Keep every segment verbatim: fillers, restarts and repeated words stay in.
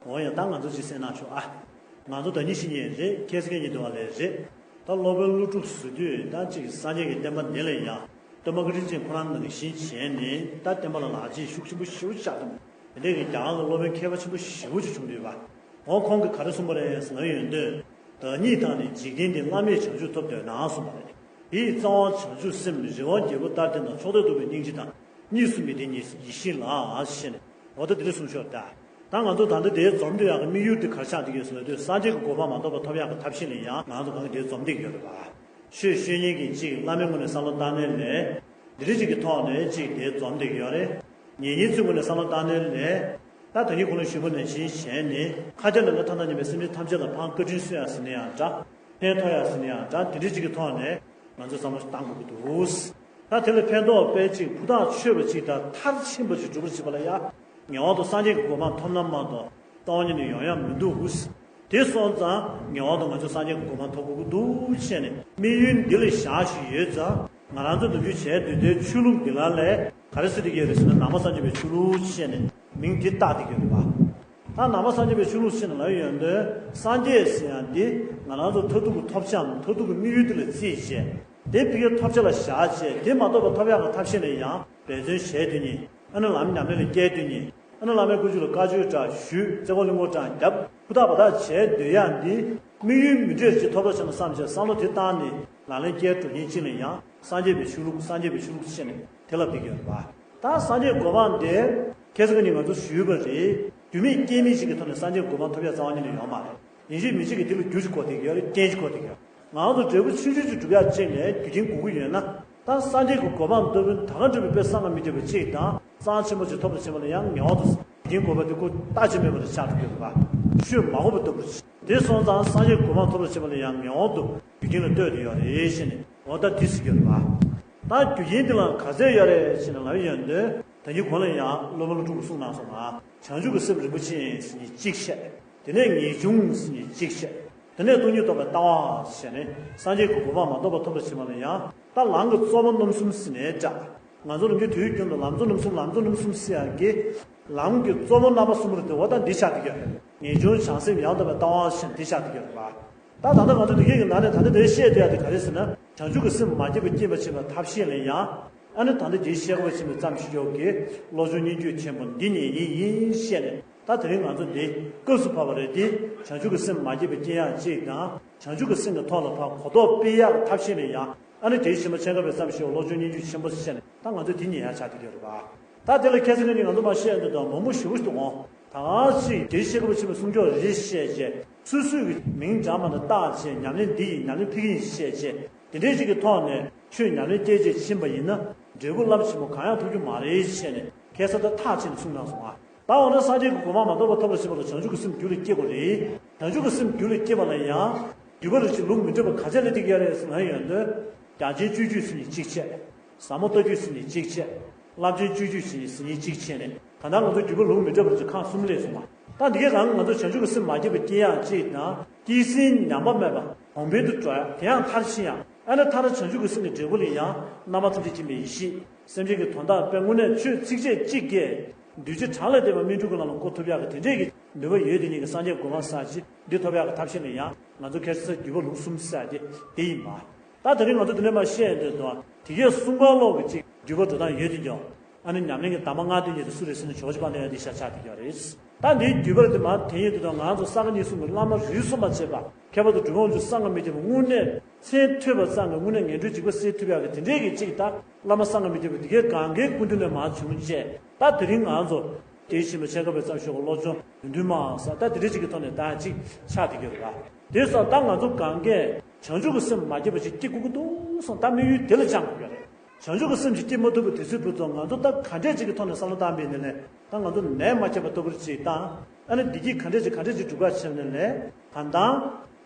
འོ་ཡ། ད་ང་ཚོ་ཅིག་གསན་གནང་ཤོག་ཨ། ང་ཚོ་ད་ཉིད་ཤི་ཉེ་རེད། ཁྱེད་སི་ཁྱེད་ཉིད་དུ་བ་ལས་རེད། ད་སློབ་དཔོན་ཀླུ་སྒྲུབ་ཟེར་དུས་ད་ཅིག་སངས་རྒྱས་ཀྱི་བསྟན་པ་འདི་ལ་ཡང་སྟོན་པ་བཀའ་དྲིན་ཅན་ཁོ་རང་ནང་བཞིན་བྱས་ནས་ད་བསྟན་པ་ལ་ལག་རྗེས་ཤུགས་ཆེན་པོ་ཞེ་པོ་ཅིག་བཞག་འདུག་དེ་འདྲའི་གི་རྒྱ་གར་གྱི་སློབ་དཔོན་མཁས་པ་ཆེན་པོ་ཞེ་པོ་ཅིག་བྱུང་འདུག་པ། འོ་ཁོང་གིས་ག་རེ་གསུངས་པ་རེད་ཟེར་ན། ཡོན་ཏན་བདག་ཉིད་དང་ནི་འཇིག་རྟེན་འདི། བླ་མེད་བྱང་ཆུབ་ཐོབ་འདོད་ན་གསུངས་པ་རེད། དེ་ཡི་རྩ་བ་བྱང་ཆུབ་སེམས། རི་བོ་རྒྱལ་པོ་ལྟར་ལྡན་དང་། ཕྱོགས་དུས་སྟོན་པའི་སྙིང་རྗེ་དང་། གཉིས་སུ་མེད་དེ་ཉིད་ཡིད་བཞིན་ལ་ཞེས་ནས། འོ་ད་དེ་འདྲ་གསུངས་ཤོག་ད། ད་ང་ཚོ་ད་ལྟ་དེའི་འཛོམས་བསྡད་ཡག་གི་དམིགས་ཡུལ་དེ་ག་རེ་ཆགས་བསྡད་ཀྱི་ཡོད་ཟེར་ན། དུས་སངས་རྒྱས་ཀྱི་གོ་འཕང་མ་ཐོབ་པ་ཐོབ་ཡག་གི་ཐབས་ཤེས་ལ་ཡང་ང་ཚོ་གང་གི་དེའི་འཛོམས་བསྡད་ཀྱི་ཡོད་རེད་པ། ཆོས་བཤད་མཁན་གྱིས་གཅིག་བླ་མའི་ངོས་ནས་བསམ་བློ་བཏང་ནའི་ལས། འདི་འདྲ་ཅིག་གི་ཐོག་ནས་ཅིག་དེ་འཛོམས་བསྡད་ཀྱི་ཡོད་རེད། ཉན་མཁན་ཚོའི་ངོས་ནས་བསམ་བློ་བཏང་ནའི་ལས། ད་ད་གིན་གོང་ལ་ཞུས་པ་ནང་བཞིན་བྱས་ནས་ཁ་ཏོན་ལ་ལ་ཐ་ན་ཉན་པའི་སེམས་ཅན་ཐམས་ཅད་ལ་ཕར་བཀའ་དྲིན་གསོ་ཡག་ཟེར་ན་ཡང་འདྲ། ཕན་ཐོགས་ཡག་ཟེར་ན་ཡང་འདྲ། དེ་འདྲ་ཅིག་གི་ཐོག་ནས་ང་ཚོས་བསམ་བློ་བཏང་དགོས་ཀྱི་འདུག་ད་དེ་ལ་ཕན་ཐོགས་དཔེ་ཅིག་ཕུ་ཐག་ཆོད་པ་ཅིག་དང་མཐར་ཕྱིན་པ་ཅིག་སྒྲུབ་པར་བྱེད་པ་ལ་ཡང་ངེས་པར་དུ་སངས་རྒྱས་ཀྱི་གོ་འཕང་ཐོབ་ན་མ་གཏོགས་སྟོང་ཉིད་ནས་ཡོང་ཡག་མི་འདུག་དེ་སོང་ཙང་ངེས་པར་དུ་ང་ཚོ་སངས་རྒྱས་ཀྱི་གོ་འཕང་ཐོབ་དགོས་ཀྱི་འདུག་བྱས་ནས་དམིགས་ཡུལ་འདི་ལ་བཞག་བཞིན་ཡོད་ཙང་། ང་རང་ཚོ་ནམ་རྒྱུན་བྱས་བསྡད་དེ་ཆོས་ལུགས་འདི་ལ་ལས་ག་རེ་ཟེར་བསྡད་ཀྱི་ཡོད་རེད་ཟེར་ན། ནང་པ་སངས་རྒྱས་པའི་ཆོས་ལུགས་བྱས་ནས་མིང་འདི་བཏགས་བསྡད་ཀྱི་ཡོད་རེད་པ། ད་ནང་པ་སངས་རྒྱས་པའི་ཆོས་ལུགས་བྱས་ནས་ལབ་ཡོང་དུས་སངས་རྒྱས་ཟེར་ཡག་འདི་ང་རང་ཚོ་མཐར་ཐུག་གི་ཐོབ་བྱ་མཐར་ཐུག་གི་དམིགས་ཡུལ་འདི་ལ་བརྩིས་བྱས། དེ་ཕ་གིའི་ཐོབ་བྱ་ལ་བཞག་བྱས། དེ་མ་ཐོབ་པ་ཐོབ་ཡག་གི་ཐབས་ཤེས་ལ་ཡང་འབད་བརྩོན་བྱས་སྡོད་མཁན། ཨ་ནི་ལམ་ཉམས་ལེན་ལ་བསྐྱལ་སྡོད་མཁན། ཨ་ནི་བླ་མའི་སྐུ་མདུན་ལ་བཀའ་ཆོས་འདྲ་ཞུས། རྩེ་ཁོག་གླིང་སྐོར་འདྲ་བརྒྱབ། ཧུར་ཐག་འབད་ཐག་བྱས་སྡོད་ཡག་འདི་དམིགས་ཡུལ་མི་འདྲ་ཅིག་ཐོབ་རོགས་བྱས་ན་བསམ་བྱས་བསམ་བློ་དེ་བཏང་ནས་ལག་ལེན་བསྐྱལ་འགྲོ་མཁན་ཅིག་ལ་ཡང་སངས་རྒྱས་པའི་ཆོས་ལུགས། སངས་རྒྱས་པའི་ཆོས་ལུགས་ཟེར་ནས་དེ་ལབ་བསྡད་ཀྱི་ཡོད་རེད་པ། ད་སངས་རྒྱས་གོ་འཕང་དེ་ཁ་སང་ཉིན་ང་ཚོ་ཞུས་པ་རེད། རྒྱུ་མེད་རྐྱེན་མེད་ཅིག་གི་ཐོག་ནས་སངས་རྒྱས་གོ་འཕང་ཐོབ་ཡག་རྩ་བ་ཉིད་ནས་ཡོད་མ་རེད། ཡིན་གཅིག་མིན་གཅིག་གིས་དེ་ལ་རྒྱུ་ཅིག་དགོས་བསྡད་ཀྱི་ཡོད་རེད། རྐྱེན་ཅིག་དགོས་བསྡད་ཀྱི་ཡོད་རེད། ང་ཚོ་འབྲས་བུ་ཆུང་ཆུང་ཅིག་སྒྲུབ་ཡག་ཅིག་ལ་རྒྱུ་རྐྱེན་དགོས་ཀྱི་ཡོད་ན། ད་སངས་རྒྱས་ཀྱི་གོ་འཕང་ལྟ་བུ་ད་ག་འདྲ་བའི་དཔེ་བསམ་གྱིས་མི་ཁྱབ་པ་ཅིག་དང་གཙང་ཆེན་པོ་ཅིག་ཐོབ་པར་བྱེད་པ་ལ་ཡང་ངེས་པར་དུ་རྒྱུ་རྐྱེན་དགོས་པ་དེ་ཁོ་ལྟ་ཅི་སྨོས་པ་དང་ཆགས་འགྲོ་གི་ཡོད་རེད་པ། ཆོས་མ་གོ་བ་ལྟ་བུ་ཅིག་དེ་སོང་ཙང་སངས་རྒྱས་གོ་འཕང་ཐོབ་པར་བྱེད་པ་ལ་ཡང་ངེས་པར་དུ་རྒྱུ་རྐྱེན་ལ་ལྟོས་ཏེ་ཡོད་རེད་ཟེར་ནས། འོ་ད་འདི་ཟེར་གྱི་ཡོད་རེད་པ། ད་རྒྱུ་རྐྱེན་འདི་ལ་ག་ཚད་ཡོད་རེད་ཟེར་ནས་ལབ་ཡོང་དུས། ད་གིན་གོང་ལ་ཡང་སློབ་དཔོན་ཀླུ་སྒྲུབ་ཀྱིས་གསུངས་གནང་སོང་ང་། བྱང་ཆུབ་ཀྱི་སེམས་རིན་པོ་ཆེ་ཟེར་མཁན་གཅིག་བཤད། དེ་ནས་ངེས་འབྱུང་ཟེར་མཁན་གཅིག་བཤད། དེ་ནས་སྟོང་ཉིད་རྟོགས་པའི་ལྟ་བ་ཟེར་ནས་སངས་རྒྱས་ཀྱི་གོ་འཕང་མ་ཐོབ་པ་ཐོབ་པར་བྱེད་པ་ལ་ཡང་ད་ལམ་གྱི་གཙོ་བོ་རྣམ་གསུམ་ཟེར་ནས་འདྲ། ང་ཚོ་རང་རྒྱུད་དུས་རྒྱུན་དུ་ལམ་གཙོ་རྣམ་གསུམ། ལམ་གཙོ་རྣམ་གསུམ་ཟེར་ཡག་གི་ལམ་གྱི་གཙོ་བོ་རྣམ་པ་གསུམ་རེད་དེ། འོ་ད་འདི་ཆགས་བསྡད་ཀྱི་ཡོད་རེད། ངེས་འབྱུང་བྱང་སེམས་ཡང་དག་པའི་ལྟ་བ་ཟེར་ནས་འདི་ཆགས་བསྡད་ཀྱི་ཡོད་རེད་པ། ད་ད་ལྟ་ང་ཚོ་འདི་གའི་ནང་ནས་ད་ལྟ་འདིར་བཤད་བསྡད་ཡག་དེ་ག་རེ་ཟེར་ན། བྱང་ཆུབ་ཀྱི་སེམས་མ་སྐྱེས་པ་སྐྱེད་པར་བྱེད་པའི་ཐབས་ཤེས་ལ་ཡང་། ཨ་ནི་ད་ལྟ་འདིའི་བཤད་དགོས་པ་ཆེན་པོ་ཙམ་ཞིག་ཡོད་ཀྱི། བློ་སྦྱོང་སྙིང་བཅུད་ཆེན་པོ་འདི་ཉིད་ཡིན་ཞེས་ནས། ད་དེ་རིང་ང་ཚོ་འདི་སྐབས་སུ་བབ་པ་རེད་དེ། བྱང་ཆུབ་ཀྱི་སེམས་མ་སྐྱེས་པ་སྐྱེ་ཡག་གཅིག་དང་། བྱང་ཆུབ་ཀྱི་སེམས་ཀྱི་ཐོག་ལ་ཕར་གོ་རྟོགས་སྤེལ་ཡག་གི་ཐབས་ཤེས་ལ་ཡང་། ཨ་ནི་དེའི་ཕྱི་མ་ཆེན་ཁ་བའི་བསམ་ཤེས་བློ་སྦྱོང་སྙིང་བཅུད་ཆེན་པོ་ཞེས་ནས། ད་ང་ཚོ་འདི་ཉིད་ཡང་ཆགས་བསྡད་ཀྱི་ཡོད་རེད་པ། ད་དེ་ལ་ཁ་སང་ཉིན་ང་ཚོ་མར་བཤད་ཡོང་དུས་ད་མང་པོ་ཞེ་པོ་ཞིག་འདུག་འོང་། ད་ག་ཅིག་དེ་ཤེས་དགོས་པ་ཆེན་པོ་གསུང་ཆོག་རེད་བཤད་བྱས། སོ་སོའི་གི་མིང་འདྲ་མི་འདྲ་བཏགས་བྱས། ཉམས་ལེན་འདི་ཡིན། ཉམས་ལེན་ཕ་གི་ཡིན་བཤད་བྱས། དེ་འདྲའི་ཅིག་གི་ཐོག་ནས་ཆོས་ཉམས་ལེན་སྐྱེལ་བྱས་ཕྱིན་པ་ཡིན་ན། འབྲས་བུ་རླབས་ཆེན་པོ་གང་ཡང་ཐོབ་རྒྱུ་མ་རེད་བཤད་ནས། ཁ་སང་ད་ཐག་བཅད་ནས་གསུངས་གནང་སོང་ང་། ད་འོ་ན་སངས་རྒྱས་ཀྱི་གོ་འཕང་མ་ཐོབ་པ་ཐོབ་པར་བྱེད་པ་ལ་བྱང་ཆུབ་ཀྱི་སེམས་རྒྱུད་ལ་སྐྱེ་དགོས་རེད། བྱང་ཆུབ་ཀྱི་སེམས་རྒྱུད་ལ་སྐྱེ་བ་ལ་ཡང་། རྒྱུད་པ་རེ་ཅིག་ལུགས་མི་འདྲ་བ་ག་ཚད་ལ་སླེབས་ཀྱི་ཡོད་རེད་ཟེར་ན། ཡོང་དུས། རྒྱ་ཆེན་སྤྱོད་བརྒྱུད་ཟེར་མཁན་གཅིག་བྱས། ཟབ་མོ་ལྟ་བརྒྱུད་ཟེར་མཁན་གཅིག་བྱས། རླབས་ཆེན་སྤྱོད་བརྒྱུད་ཟེར་མཁན་གཅིག་བྱས་ནས། ད་ལྟ་ང་ཚོ་རྒྱུད་པ་ལུགས་མི་འདྲ་བ་རེ་ཅིག་ཁག་གསུམ་སླེབས་སོང་བ། ད་འདི་གའི་རང་ང་ཚོ་བྱང་ཆུབ་ཀྱི་སེམས་མ་སྐྱེས་པ་སྐྱེ་ཡག་གཅིག་དང་། སྐྱེས་ཟིན་ཉམས་པ་མེད་པ་གོང་འཕེལ་དུ་འགྲོ་ཡག་དེ་ཡང་མཐར་ཕྱིན་ཡག་ཨ་ནི་མཐར་བྱང་ཆུབ་ཀྱི་སེམས་ཀྱི་འབྲས་བུ་ལ་ཡང་། རྣམ་པ་ཐམས་ཅད་མཁྱེན་པའི་ཡེ་ཤེས། སེམས་ཅན་གྱི་དོན་དག་དཔེ་དངོས་གནས་ཆོས་ཚིགས་བཅད་གཅིག་གིས། གདུལ་བྱ་གྲངས་ལས་འདས་པ་སྨིན་གྲོལ་གྱི་ལམ་ལ་བཀོད་ཐུབ་ཡག་གི་དེ་འདྲས་ཀྱི་ནུས་པ་ཡོད། དེ་ཉིད་ཀྱི་སངས་རྒྱས་གོ་འཕང་ཟེར་ཅིག་འདི་ཐོབ་ཡག་གི་ཐབས་ཤེས་ལ་ཡང་ང་ཚོ་ཁ་སང་རྒྱུད་པ་ལུགས་གསུམ་ཟེར་ཡག་དེ་དེ་ཡིན་པ། ད་དེ་རིང་ང་ཚོ་འདི་ནས་མར་བཤད་ཡོང་དུས། དེ་གའི་གསུང་སྒང་ལོག་གི་ཅིག་འགྱུར་བ་འགྲོ་སྟངས་ཡོད་དེ་ཀྱང་། ཨ་ནི་ཉམས་ལེན་གྱི་གདམས་པ་ལྔ་སྟོན་མཁན་དེ་སུ་རེད་ཟེར་ན། ཇོ་བོ་རྗེ་དཔལ་ལྡན་འདི་ཤ་ཆགས་བསྡད་ཀྱི་ཡོད་རེད། ད་འདིའི་འགྱུར་བ་འདི་མར་དེ་ཡིན་དུས། ད་ང་ཚོ་ས་དགེ་བསྙེན་གསུམ་གྱི་བླ་མ་རིས་སུ་མ་ཆད་པ། ཁྱད་པར་དུ་འགྲོ་བ་རྣམས་བསམ་གྱིས་མི་ཁྱབ་པའི་དངོས་གནས་མཚན་ཐོས་པ་ཙམ་གྱིས་དངོས་གནས་ངན་འགྲོའི་འཇིགས་པ་སེལ་ཐུབ་ཡག་གི་དེ་འདྲས་ཀྱི་ཅིག་ད་བླ་མ་བསམ་གྱིས་མི་ཁྱབ་པའི་དེ་གའི་གང་གའི་སྐུ་མདུན་ནས་མར་བྱུང་བྱས། ད་དེ་རིང་ང་ཚོ་དེའི་ཕྱི་མ་ཆེན་ཁ་བའི་བསམ་ཤེས་བློ་སྦྱོང་ཡོན་ཏན་མ་ཟེར། ད་དེ་འདྲ་ཅིག་གི་ཐོག་ནས་ད་ཅིག་ཆགས་བསྡད་ཀྱི་ཡོད་རེད་པ། དེ་སོང་ད་ང་ཚོ་གང་གས་བྱང་ཆུབ་ཀྱི་སེམས་མ་སྐྱེས་པ་ཅིག་སྐྱེ་དགོས་ཀྱི་འདུག་སོང་། ད་དམིགས་ཡུལ་དེ་ལ་བཅང་དགོས་ཀྱི་རེད། བྱང་ཆུབ་ཀྱི་སེམས་ཅིག་སྐྱེ་མ་ཐུབ་པའི་དུས་ཚོད་བར་དུ་ང་ཚོ་ད་ག་འདྲས་ཅིག་གི་ཐོག་ནས་བསམ་བློ་བཏང་པ་ཡིན་ནའི། ད་ང་ཚོ་ནད་མ་མཁྱེན་པ་ལྟ་བུ་ཅིག་དང་། ཨ་ནི་བདེ་སྐྱིད་ག་འདྲས་ཅིག་ག་འདྲས་ཅིག་སྒྲུབ་ག་བྱས་ནས་ལས། གང་ལྟར་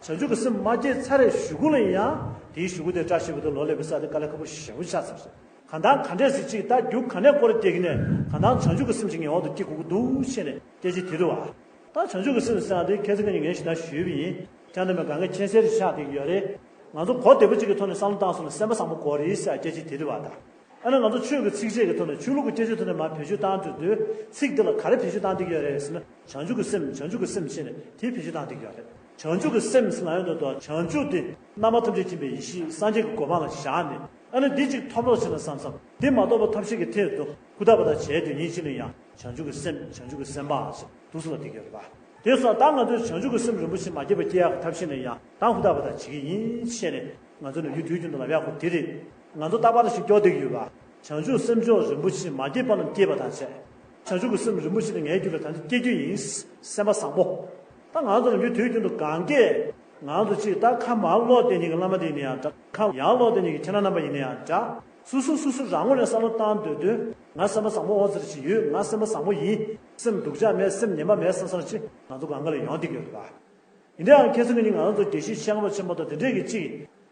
བྱང་ཆུབ་ཀྱི་སེམས་མ་སྐྱེས་ཚར་བའི་གཞུག་གུ་ལ་ཡང་། དེའི་གཞུག་གུ་དེ་བཀྲ་ཤིས་པ་དང་ལོ་ལེགས་པའི་ས་དེ་དཀའ་ལས་ཁག་པོ་ཞེ་པོ་ཆགས་ཚར་སོང་། གང་ལྟར་ག་འདྲས་ཟེར་ཅིག་ད་རྒྱུ་ག་ནས་སྐོར་སྐྱེ་གི་ནས། གང་ལྟར་བྱང་ཆུབ་ཀྱི་སེམས་ཅིག་ངེས་པར་དུ་སྐྱེ་དགོས་ཀྱི་འདུག་བྱས་ནས་སྐད་ཆ་དེ་རེད་པ། ད་བྱང་ཆུབ་ཀྱི་སེམས་ཟེར་ཡག་དེ་ཁ་སང་ཉིན་ངས་ཞུ་དང་ཞུས་པ་ཡིན། ཅང་ད་མ་གང་ག་མཁྱེན་གསལ་རེ་ཆགས་བསྡད་ཀྱི་ཡོད་རེད། ང་ཚོ་གོ་བདེ་པོ་ཅིག་གི་ཐོག་ནས་བསམ་བློ་བཏང་སོང་ན་སེམས་པ་བཟང་པོ་དགོས་རེད་ཟེར་སྐད་ཆ་དེ་རེད་པ་ད། ཨ་ནི་ང་ཚོ་ཆོས་ཀྱི་ཚིགས་བཅད་ཀྱི་ཐོག་ནས་ཆོས་ལུགས་ཀྱི་སྐད་ཆའི་ཐོག་ནས་མར་བེད་སྤྱོད་བཏང་དུས་དུས་ཚིག་འདི་ལ་ག་རེ་བེད་སྤྱོད་བཏང་བསྡད་ཀྱི་ཡོད་རེད་ཟེར་ན། བྱང་ཆུབ་ཀྱི་སེམས། བྱང་ཆུབ་ཀྱི་སེམས་བྱས་ནས་དེ་བེད་སྤྱོད་བཏང་བསྡད་ཀྱི་ཡོད་རེད། བྱང་ཆུབ་ཀྱི་སེམས་ཟེར་ན་ཡོད་འདུག་དོ། བྱང་ཆུབ་དེ་རྣམ་པ་ཐམས་ཅད་མཁྱེན་པའི་ཡེ་ཤེས་སངས་རྒྱས་ཀྱི་གོ་འཕང་ལ་བཞག་ནས། ཨ་ནི་འདི་གཅིག་ཐོབ་རོགས་བྱེད་ན་བསམ་བསམ། དེ་མ་ཐོབ་པ་ཐབས་ཤེས་ཀྱི་ཐད་དུ་ཧུར་ཐག་པ་དང་བྱས་དུས་ཉིན་གཅིག་ལ་ཡང་བྱང་ཆུབ་ཀྱི་སེམས། བྱང་ཆུབ་ཀྱི་སེམས་དཔའ་ཟེར་འདུག་སེ་ལ་བསྡད་ཀྱི་ཡོད་རེད་པ། དེ་སོང་ཙང་ད་ང་ཚོས་བྱང་ཆུབ་ཀྱི་སེམས་རིན་པོ་ཆེ་མ་སྐྱེས་པ་སྐྱེ་ཡག་གི་ཐབས་ཤེས་ནས་ཡང་ད་ཧུར་ཐག་པ་དང་བྱེད་ཀྱི་ཡིན་བཤད་ནས། ང་ཚོ་ནམ་རྒྱུན་དུས་རྒྱུན་དུ་ལབ་ཡག་པོ་དེ་རེད། ང་ཚོ་རྟག་པར་ཞིག་སྐྱོ་བསྡད་ཀྱི་ཡོད་པ། བྱང་ཆུབ་སེམས་མཆོག་རིན་པོ་ཆེ་མ་སྐྱེས་པ་རྣམས་སྐྱེས་པ་དང་བཅས། བྱང་ཆུབ་ཀྱི་སེམས་རིན་པོ་ཆེ་དེ་ངའི་རྒྱུད་ལ་ད་ནི་སྐྱེ་རྒྱུ་ཡིན། སེམས་པ་བཟང་པོ། ད་ང་ཚོ་ནམ་རྒྱུན་དུས་རྒྱུན་དུ་གང་གས་ང་ཚོ་གཅིག་ད་ཁ་མར་ལོག་བསྡད་མཁན་གྱི་བླ་མ་དེ་ཡིན་ན་ཡང་འདྲ། ཁ་ཡར་ལོག་བསྡད་མཁན་གྱི་ཁྱེད་རང་རྣམ་པ་ཡིན་ན་ཡང་འདྲ། སོ་སོ་སོ་སོ་རང་ངོས་ནས་བསམ་བློ་བཏང་སྡོད་དུས། ང་སེམས་པ་བཟང་པོ་འོ་ཟེར་ཞིག་ཡོད། ང་སེམས་པ་བཟང་པོ་ཡིན། སེམས་སྡུག་ཅག་མེད། སེམས་ངན་པ་མེད་བསམ་བསམ་ཅིག་ང་ཚོ་གང་ག་ལ་ཡོང་བསྡད་ཀྱི་ཡོད་རེད་པ། ཡིན་ནའང་ཁ་སང་གི་ཉིན་ང་རང་ཚོ་དགེ་བཤེས་ཤེས་རབ་ཆེན་པོ་དང་དེ་འདྲས་ཀྱི་གཅིག་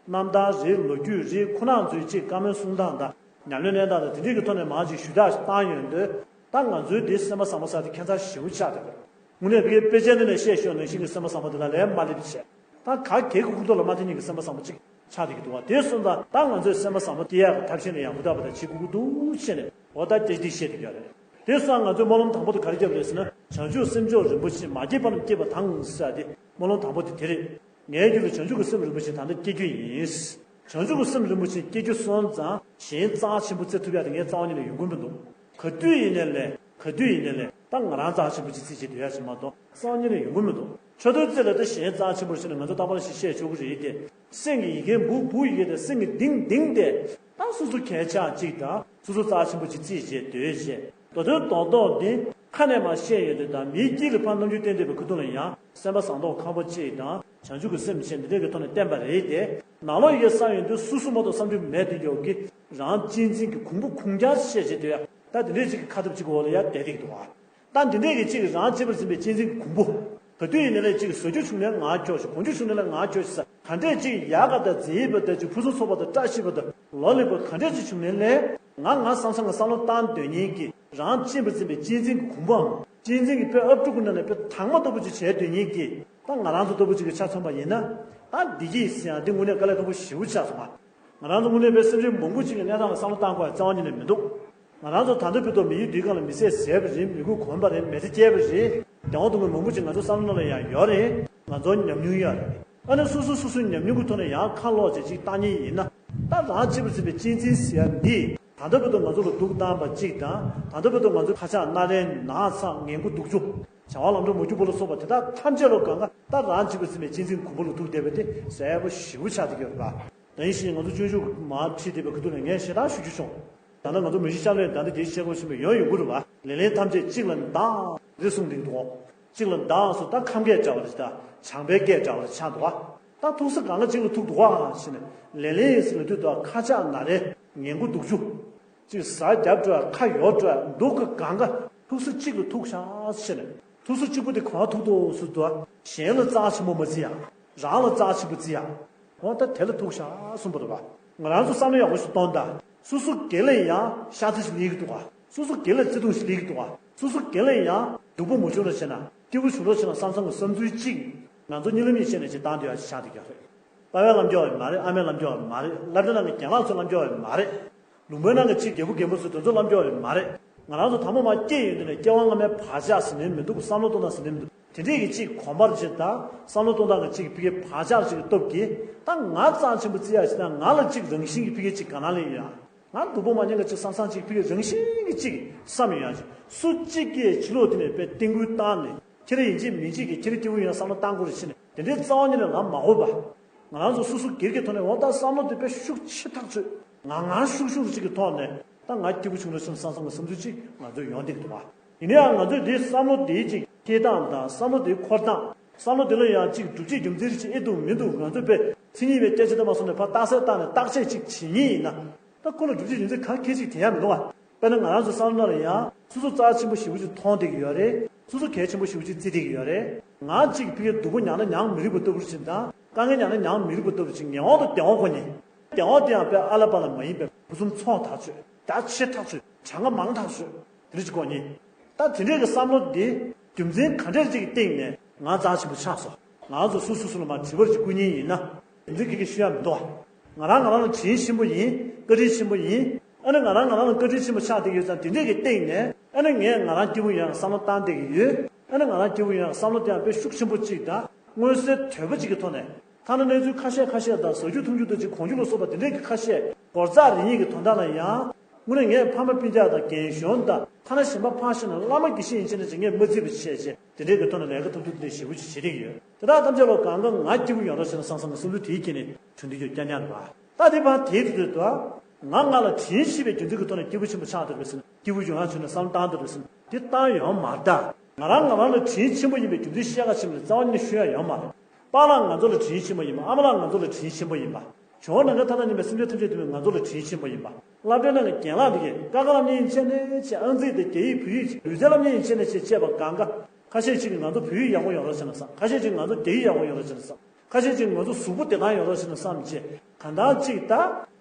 རྣམ་ཐར་རེད། ལོ་རྒྱུས་རེད། ཁོང་རྣམ་ཚོའི་གཅིག་བཀའ་མོལ་གསུང་སྟངས་དང་ཉམས་ལེན་གནང་སྟངས་དང་དེ་འདྲས་ཀྱི་ཐོག་ནས་མང་ཅིག་ཞུ་དག་བཏང་ཡོང་དུས། ད་ང་ཚོའི་འདི་སེམས་པ་བཟང་པོ་ཟེར་དེ་ཁྱད་མཚར་ཞེ་པོ་ཆགས་བསྡད་པ་རེད། དངོས་གནས་དཔེ་དཔེ་ཆའི་ནང་ནས་བཤད་ཤོག་ནང་བཞིན་གྱི་སེམས་པ་བཟང་པོ་དེ་དག་ལས་མ་སླེབས་བྱས། ད་ག་གེ་གི་ཁུག་ཐུག་ལ་མ་ཐེ་ཉིན་གྱི་སེམས་པ་བཟང་པོ་གཅིག་ཆགས་བསྡད་ཀྱི་འདུག་བ། དེ་སོང་ཙང་ད་ང་ཚོས་སེམས་པ་བཟང་པོ་སྐྱེ་ཡག་གི་ཐབས་ཤེས་ནས་ཡང་ཧུར་ཐག་པ་དང་བྱེད་དགོས་ཀྱི་འདུག་བཤད་ནས། འོ་ད་སྐད་ཆ་འདི་བཤད་བསྡད་ཀྱི་ཡོད་རེད། དེ་སོང་ང་ཚོས་སྨོན་ལམ་དང་པོ་དེ་ག་རེ་བརྒྱབ་རེད་ཟེར་ན། བྱང་ཆུབ་སེམས་མཆོག་རིན་པོ་ཆེ་མ་སྐྱེས་པ་རྣམས་སྐྱེས་པ་དང་ཟེར་ཏེ། སྨོན་ལམ་དང་པོ་དེ་དེ་རེད། ངའི་རྒྱུད་ལ་བྱང་ཆུབ་ཀྱི་སེམས་རིན་པོ་ཆེ་ད་ལྟ་སྐྱེ་རྒྱུ་ཡིན། བྱང་ཆུབ་ཀྱི་སེམས་རིན་པོ་ཆེ་སྐྱེ་རྒྱུ་སོང་ཙང་གཞན་རྩ་ཆེན་པོ་བརྩི་ཐུབ་ཡ་དེ་ངའི་རྩ་བ་ཉིད་ནས་ཡོང་གི་མི་འདུག་ག་དུས་ཡིན་ནའི་ལས། ག་དུས་ཡིན་ནའི་ལས། ད་ང་རང་རྩ་ཆེན་པོ་ཅིག་བརྩི་བྱེད་སྡོད་ཡ་ཞིག་མ་གཏོགས་རྩ་བ་ཉིད་ནས་ཡོང་གི་མི་འདུག་ཆོས་དོན་རྩེ་ལ་ད་གཞན་རྩ་ཆེན་པོ་ཞིག་ནས་ང་ཚོ་རྟག་པར་ཞིག་བཤད་ཆོག་གི་རེད་དེ། སེམས་ཀྱི་ཡི་གེ་འབུ་འབུ་ཡི་གེ་དེ་སེམས་ཀྱི་གཏིང་གཏིང་དེ། ད་སོ་སོ་གལ་ཆེ་ཅིག་དང་སོ་སོ་རྩ་ཆེན་པོ་ཅིག་བརྩིས་བྱས་སྡོད་བྱས། མདོ་དོན་རྡོག་རྡོག་འདི་ཁ་ནས་མར་བཤད་ཡོང་དུས་དང་མིའི་དཀྱིལ་ལ་ཕར་རྣམ་འགྱུར་བསྟན་བསྡད་པའི་ཁ་ཐུག་ལ་ཡང་སེམས་པ་བཟང་མདོག་ཁམ་པོ་གཅིག་དང་བྱང་ཆུབ་ཀྱི་སེམས་བྱས་འདི་འདྲ་གི་ཐོག་ནས་བསྟན་པ་རེད་དེ། ནང་ལོགས་ཡི་གེ་བསམ་ཡོང་དུས་སོ་སོ་མ་གཏོགས་བསམ་རྒྱུ་མེད་དུ་འགྱོ་གི། རང་གཅེས་འཛིན་གྱི་གོང་བུ་གོང་རྒྱ་བཤད་བྱས་སྡོད་ཡ། ད་འདི་འདྲས་ཅིག་གི་ཁ་ཐུབ་ཅིག་གི་འོག་ལ་ཡ་བསྡད་བསྡད་ཀྱི་འདུག་ཨ། ད་འདི་འདྲས་ཀྱི་ཅིག་རང་གཅེས་པར་འཛིན་པའི་གཅེས་འཛིན་གྱི་གོང་བུ། ག་དུས་ཡིན་ནའི་ལས་ཅིག་ཟ་རྒྱུ་བྱུང་ནའི་ངར་སྐྱོག་ཤིག་གོན་རྒྱུ་བྱུང་ནའི་ལས་ངར་སྐྱོག་ཤིག་ཟ། ག་འདྲས་ཅིག་ཡག་ག་དང་མཛེས་པ་དང་ཅིག་ཕུན་སུམ་ཚོགས་པ་དང་བཀྲ་ཤིས་པ་དང་ལོ་ལེགས་པ་ག་འདྲས་ཅིག་བྱུང་ནའི་ལས། ང་ང་བསམ་བསམ་ང་བསམ་བློ་བཏང་སྡོད་མཁན་གྱི་རང་གཅེས་པར་འཛིན་པའི་གཅེས་འཛིན་གྱི་གོང་བུའམ། གཅེས་འཛིན་གྱི་དཔེ་ཨབ་ཕྲུག་གི་ནང་ནས་དཔེ་དྭངས་མ་ལྟ་བུ་ཅིག་བྱས་སྡོད་མཁན་གྱི་ད་ང་རང་ཚོ་ལྟ་བུ་ཅིག་གི་ཆ་མཚོན་པ་ཡིན་ན། ད་བདེ་སྐྱིད་ཟེར་ཡང་འདི་དངོས་གནས་དཀའ་ལས་ཁག་པོ་ཞེ་པོ་ཆགས་སོང་ང་། ང་རང་ཚོ་དངོས་གནས་དཔེ་སེམས་ཅན་མང་པོ་ཅིག་གི་གནས་སྟངས་ལ་བསམ་བློ་བཏང་དགོས་ཡ་རྩ་བ་ཉིད་ནས་མི་འདུག་ང་རང་ཚོ་ད་ལྟ་བར་དུ་མི་ཡུལ་འདིའི་སྒང་ལ་མི་ཚེ་ཟད་པ་རེད། མི་རྒོད་གོམས་པ་རེད། མི་ཚེ་སྐྱེལ་བ་རེད། བདེ་བ་སྡུག་བསྔལ་མང་པོ་ཅིག་ང་ཚོ་བསམ་བློ་ནང་ལ་ཡང་ཡོད་རེད། ང་ཚོ་ཉམས་མྱོང་ཡོད་རེད། ཨ་ནི་སོ་སོ་སོ་སོའི་ཉམས་མྱོང་གི་ཐོག་ནས་ཡང་ཁ་ལོག་བྱས་ཅིག་བཏང་མཁན་ཡིན་ན། ད་རང་གཅེས་པར་འཛིན་པའི་གཅེས་འཛིན་ཟེར་ཡ་འདི་ད་ལྟ་བར་དུ་ང་ཚོ་ལ་སྡུག་བཏང་བ་གཅིག་དང་། ད་ལྟ་བར་དུ་ང་ཚོ་ཁ་ཆག་སྣ་རལ་ན་ཚ་ངན་དགུ་སྡུག་སྦྱོང་། བྱ་བ་ལམ་འགྲོ་མ་རྒྱུག་པ་ལ་སོགས་པ་དེ་དག་ཐམས་ཅད་ལ་གང་ག་ད་རང་གཅེས་པར་འཛིན་པའི་གཅེས་འཛིན་གོང་བུ་ལ་ཐུག་བསྡད་པ་དེ་གསལ་པོ་ཞེ་པོ་ཆགས་བསྡད་ཀྱི་ཡོད་རེད་པ། ད་ཡིན་ཞིང་ང་ཚོ་སྤྱོད་འཇུག་མར་ཁྲིད་བསྡད་པའི་ཁ་ཐུག་ནས་ངས་ཞེ་དྲག་ཞུ་རྒྱུ་བྱུང་། ད་ལྟ་ང་ཚོ་མི་གཤིས་ཆགས་ལས་ད་ལྟ་དེའི་ཆེད་སྒོ་ཞུ་མི་ཡོང་ཡོང་གི་རེད་བ། ལེ་ལན་ཐམས་ཅད་གཅིག་ལ་འདང་རེ་གསུངས་འདུག་དོ། གཅིག་ལ་འདང་སོ་ད་ཁམས་སྐད་འདྲ་བ་རེད། ད་བྱང་པའི་སྐད་འདྲ་བ་རེད་ཆགས་འདུག་བ། ད་ཐུག་ས་གང་ག་གཅིག་ལ་ཐུག་འདུག་བ་ཞེས་ནས་ལེ་ལན་ཡིན་ཟེར་ལ་དུས་དུ་ཁ་ཆག་ན་རེ་ངན་དགུ་སྡུག་ཅུ། གཅིག་ཟ་རྒྱབ་འགྲོ་ཡ་ཁ་ཡོར་འགྲོ་ཡ་འདུག་གི་གང་ག་ཐུག་ས་གཅིག་ལ་ཐུག་ཤག་ཞེས་ནས་ཐུག་ས་གཅིག་པུ་དེ་གང་ཐུག་འདུག་ཟེར་དུས་གཞན་ལ་རྩ་ཆེན་པོ་མ་བརྩི་ཡ། རང་ལ་རྩ་ཆེན་པོ་བརྩི་ཡ། འོ་ད་དེ་ལ་ཐུག་ཤག་གསུངས་པ་རེད་བ། ང་རང་ཚོ་བསམ་བློ་ཡག་པོ་ཞིག་གཏོང་དང་། སོ་སོ་སྒེར་ལ་ཡང་ཤ་ཚ་ཞིག་སླེབས་ཀྱི་འདུག་ག་སོ་སོ་སྒེར་ལ་བརྩེ་དུང་ཞིག་སླེབས་ཀྱི་འདུག་ག་སོ་སོ་སྒེར་ལ་ཡང་སྡུག་པོ་མ་བྱུང་རོགས་བྱས་ན་སྐྱིད་པོ་བྱུང་རོགས་བྱས་ན་བསམ་བསམ་གྱི་བསམ་ཚུལ་གཅིག་ང་ཚོ་གཉིད་ལམ་གཉིད་བཤད་ནས་ཅིག་བཏང་སྡོད་ཡ་ཞིག་ཆགས་བསྡད་ཀྱི་རེད། པ་ཕའི་ལམ་སྐྱོར་བ་མ་རེད། ཨ་མའི་ལམ་སྐྱོར་བ་མ་རེད། སློབ་གྲྭ་ནང་གི་རྒན་ལགས་ཚོའི་ལམ་སྐྱོར་བ་མ་རེད། ལུང་པའི་ནང་གི་གཅིག་རྒད་པོ་རྒན་པོ་ཚོ་དེ་ཚོ་ལམ་སྐྱོར་བ་མ་རེད། ང་རང་ཚོ་དང་པོ་མར་སྐྱེས་ཡོང་དུས་ནས་སྐྱེ་བ་སྔ་མའི་བག་ཆགས་ཟེར་ནས་མི་འདུག་བསམ་བློ་གཏོང་སྟངས་ཟེར་ནས་མི་འདུག་དེ་འདྲས་ཀྱི་གཅིག་གོམས་པར་བྱེད་དང་བསམ་བློ་གཏོང་སྟངས་ཀྱི་གཅིག་ཕ་གིའི་བག་ཆགས་ཅིག་གི་སྟོབས་ཀྱིས་ད་ང་རྩ་ཆེན་པོ་བརྩི་ཡ་ཞིག་དང་། ང་ལ་གཅིག་རང་བཞིན་གྱི་ཕ་གིའི་གཅིག་དགའ་སྣང་སླེབས་ཡོད། ང་སྡུག་པོ་མ་མྱངས་ཀྱི་གཅིག་བསམ་བསམ་གཅིག་ཕ་གིའི་རང་བཞིན་གྱི་གཅིག་བསམ་ཡོད་ཡ་ཅིག་སུ་གཅིག་གིས་ཕྱི་ལོགས་དེ་ནས་དཔེ་སྟེང་སྐུལ་བཏང་ནས་ཁྱེད་རང་ཡིན་གཅིག་མིན་གཅིག་གིས་ཁྱེད་རང་སྐྱིད་པོ་ཡོང་ཡ་བསམ་བློ་བཏང་དགོས་རེད་ཟེར་ནས་དེ་འདྲའི་རྩ་བ་ཉིད་ནས་ང་མ་འོས་པ། ང་རང་ཚོ་སོ་སོ་སྒེར་གྱི་ཐོག་ནས་འོ་ད་བསམ་བློ་དེ་དཔེ་ཤུགས་ཆེ་ཐག་ཆོད། ང་ང་ཤུགས་ཤུགས་ཅིག་གི་ཐོག་ནས་ད་ང་སྐྱིད་པོ་བྱུང་རོགས་བྱས་ན་བསམ་བསམ་གྱི་བསམ་ཚུལ་ཅིག་ང་ཚོས་ཡོང་བསྡད་ཀྱི་འདུག་བ། ཡིན་ན་ཡང་ང་ཚོས་འདིའི་བསམ་བློ་འདིའི་ཅིག་སྐྱེ་སྟངས་དང་བསམ་བློ་འདིའི་འཁོར་སྟངས། བསམ་བློ་འདི་ལ་ཡང་ཅིག་སྒྲུབ་བྱེད་རྒྱུ་མཚན་ཅིག་ཨེ་འདུག་མི་འདུག་ང་ཚོས་དཔེ་མཚན་ཉིད་པའི་སྐད་ཆ་དེ་མ་སོང་ནས་ཕར་རྟགས་གསལ་བཏང་ནས་བརྟག་དཔྱད་ཅིག་བྱེད་མཁན་ཡིན་ན། ད་ཁོ་ལ་སྒྲུབ་བྱེད་རྒྱུ་མཚན་ག་གེ་ཅིག་དྲན་ཡ་མི་འདུག་བ། དཔེར་ན་ང་རང་ཚོ་བསམ་བློ་ལ་ཡང་སོ་སོ་རྩ་ཆེན་པོ་ཞེ་པོ་ཅིག་མཐོང་བསྡད་ཀྱི་ཡོད་རེད། སོ་སོ་གལ་ཆེན་པོ་ཞེ་པོ་ཅིག་བརྩི་བསྡད་ཀྱི་ཡོད་རེད། ང་གཅིག་ཕ་གིའི་སྡུག་པོ་མྱངས་ན་མྱངས་མི་རིགས་པ་ལྟ་བུ་ཅིག་དང་། དཀའ་ངལ་མྱངས་ན་མྱངས་མི་རིགས་པ་ལྟ་བུ་ཅིག་ངན་དབང་དང་བདེན་དབང་གོ་མཁན། བདེན་དབང་དེ་ཡང་དཔེ་ཨ་ལ་པ་ལ་མ་ཡིན་པའི་ཕུན་སུམ་ཚོགས་ཐག་ཆོད། རྒྱ་ཆེ་ཐག་ཆོད། གྲངས་ཀ་མང་ཐག་ཆོད། དེ་འདྲ་ཅིག་གོ་ནི། ད་དེ་འདྲས་ཀྱི་བསམ་བློ་འདི་རྒྱུ་མཚན་ག་འདྲས་ཅིག་གི་སྟེང་ནས་ང་རྩ་ཆེན་པོ་ཆགས་སོང་། ང་ཚོ་སོ་སོ་སོ་ལ་མར་དྲི་བར་ཅིག་བསྐུལ་མཁན་ཡིན་ན། རྒྱུ་མཚན་ག་གེ་ཤོད་ཡ་མི་འདུག་བ། ང་རང་ང་རང་ལ་དྲིན་ཆེན་པོ་ཡིན། བཀའ་དྲིན་ཆེན་པོ་ཡིན། ཨ་ནི་ང་རང་ང་རང་ལ་བཀའ་དྲིན་ཆེན་པོ་ཆགས་བསྡད་ཀྱི་ཡོད་ཙང་། དེ་འདྲས་ཀྱི་སྟེང་ནས་ཨ་ནི་ངས་ང་རང་སྐྱིད་པོ་ཡོང་ཡག་བསམ་བློ་བཏང་བསྡད་ཀྱི་ཡོད། ཨ་ནི་ང་རང་སྐྱིད་པོ་ཡོང་ཡག་བསམ་བློ་བཏང་ཡག་དཔེ་ཤུགས་ཆེན་པོ་གཅིག་དང་། མངོན་གསལ་དོད་པོ་གཅིག་གི་ཐོག་ནས། ཐ་ན་གནས་ཚུལ་ཁ་ཤས་ཁ་ཤས་དང་། ཟ་རྒྱུ་འཐུང་རྒྱུ་དང་། ཅིག་གོན་རྒྱུ་ལ་སོགས་པ་དེ་འདྲས་ཀྱི་ཁ་ཤས། སྒོ་རྩར་རིག་གནས་ཀྱི་དོན་དག་ལ་ཡང་། དངོས་གནས་ངས་ཕ་མ་སྤུན་ཀྱག་དང་རྒན་གཞོན་དང་། ཐ་ན་གཞན་པ་ཕར་བཞག་ན་བླ་མ་དགེ་བཤེས་ཡན་ཆད་ནས་ཅིག་ངས་མ་བརྩིས་པ་བྱས་བྱས། དེ་འདྲས་ཀྱི་ཐོག་ནས་ལས་ཀ་ཐུབ་ཐུབ་དེ་འདྲས་ཞེ་པོ་ཅིག་བྱེད་ཀྱི་ཡོད། དེ་དག་ཐམས་ཅད་ལ་གང་ག་ང་སྐྱིད་པོ་ཡོང་རོགས་བྱས་ན་བསམ་བསམ་གྱི་བསམ་ཚུལ་དེའི་དཀྱིལ་ནས་གྲོས་འདི་ཚོ་བསྐྱར་ཉར་རེད་པ། ད་དེ་བར་དེའི་དུས་ཚོད་དུ། ང་ང་ལ་དྲིན་ཆེ་བའི་རྒྱུ་མཚན་གྱི་ཐོག་ནས་སྐྱིད་པོ་ཆེན་པོ་ཆགས་འདུག་རེད་ཟེར་ན། སྐྱིད་པོ་ཡོང་ཡག་ཆེད་ནས་བསམ་བློ་བཏང་འདུག་རེད་ཟེར་ན། དེ་བཏང་ཡོད་མ་རེད་ད། ང་རང་ང་རང་ལ་དྲིན་ཆེན་པོ་ཡིན་པའི་རྒྱུ་མཚན་བཤད་ག་ཕྱིན་ནས་རྩ་བ་ནས་ཤོད་ཡག་ཡོད་མ་རེད། པཱ་ལགས་ང་ཚོ་ལ་དྲིན་ཆེན་པོ་ཡིན་པ། ཨ་མ་ལགས་ང་ཚོ་ལ་དྲིན་ཆེན་པོ་ཡིན་པ། ཇོ་བོ་ནམ་མཁའི་མཐའ་དང་མཉམ་པའི་སེམས་ཅན་ཐམས་ཅད་དེ་ང་ཚོ་ལ་དྲིན་ཆེན་པོ་ཡིན་པ། སློབ་གྲྭའི་ནང་གི་རྒན་ལགས་དེ་གས། ཀ་ཁ་སློབ་གཉེར་ཡན་ཆད་ནས་བྱས། ཨང་རྩིས་དང་རྒྱ་ཡིག་བོད་ཡིག་ལུས་རྩལ་སློབ་གཉེར་ཡན་ཆད་ནས་བྱས། བྱས་པ་གང་ག། ཁ་ཤས་ཅིག་གིས་ང་ཚོ་བོད་ཡིག་ཡག་པོ་ཡོང་རོགས་བྱས་ན་བསམ། ཁ་ཤས་ཅིག་ང་ཚོ་རྒྱ་ཡིག་ཡག་པོ་ཡོང་རོགས་བྱས་ན་བསམ། ཁ་ཤས་ཅིག་ང་ཚོ་གཟུགས་པོ་བདེ་ཐང་ཡོང་རོགས་བྱས་ན་བསམ་བྱས། གང་ལྟར་ཅིག་ད་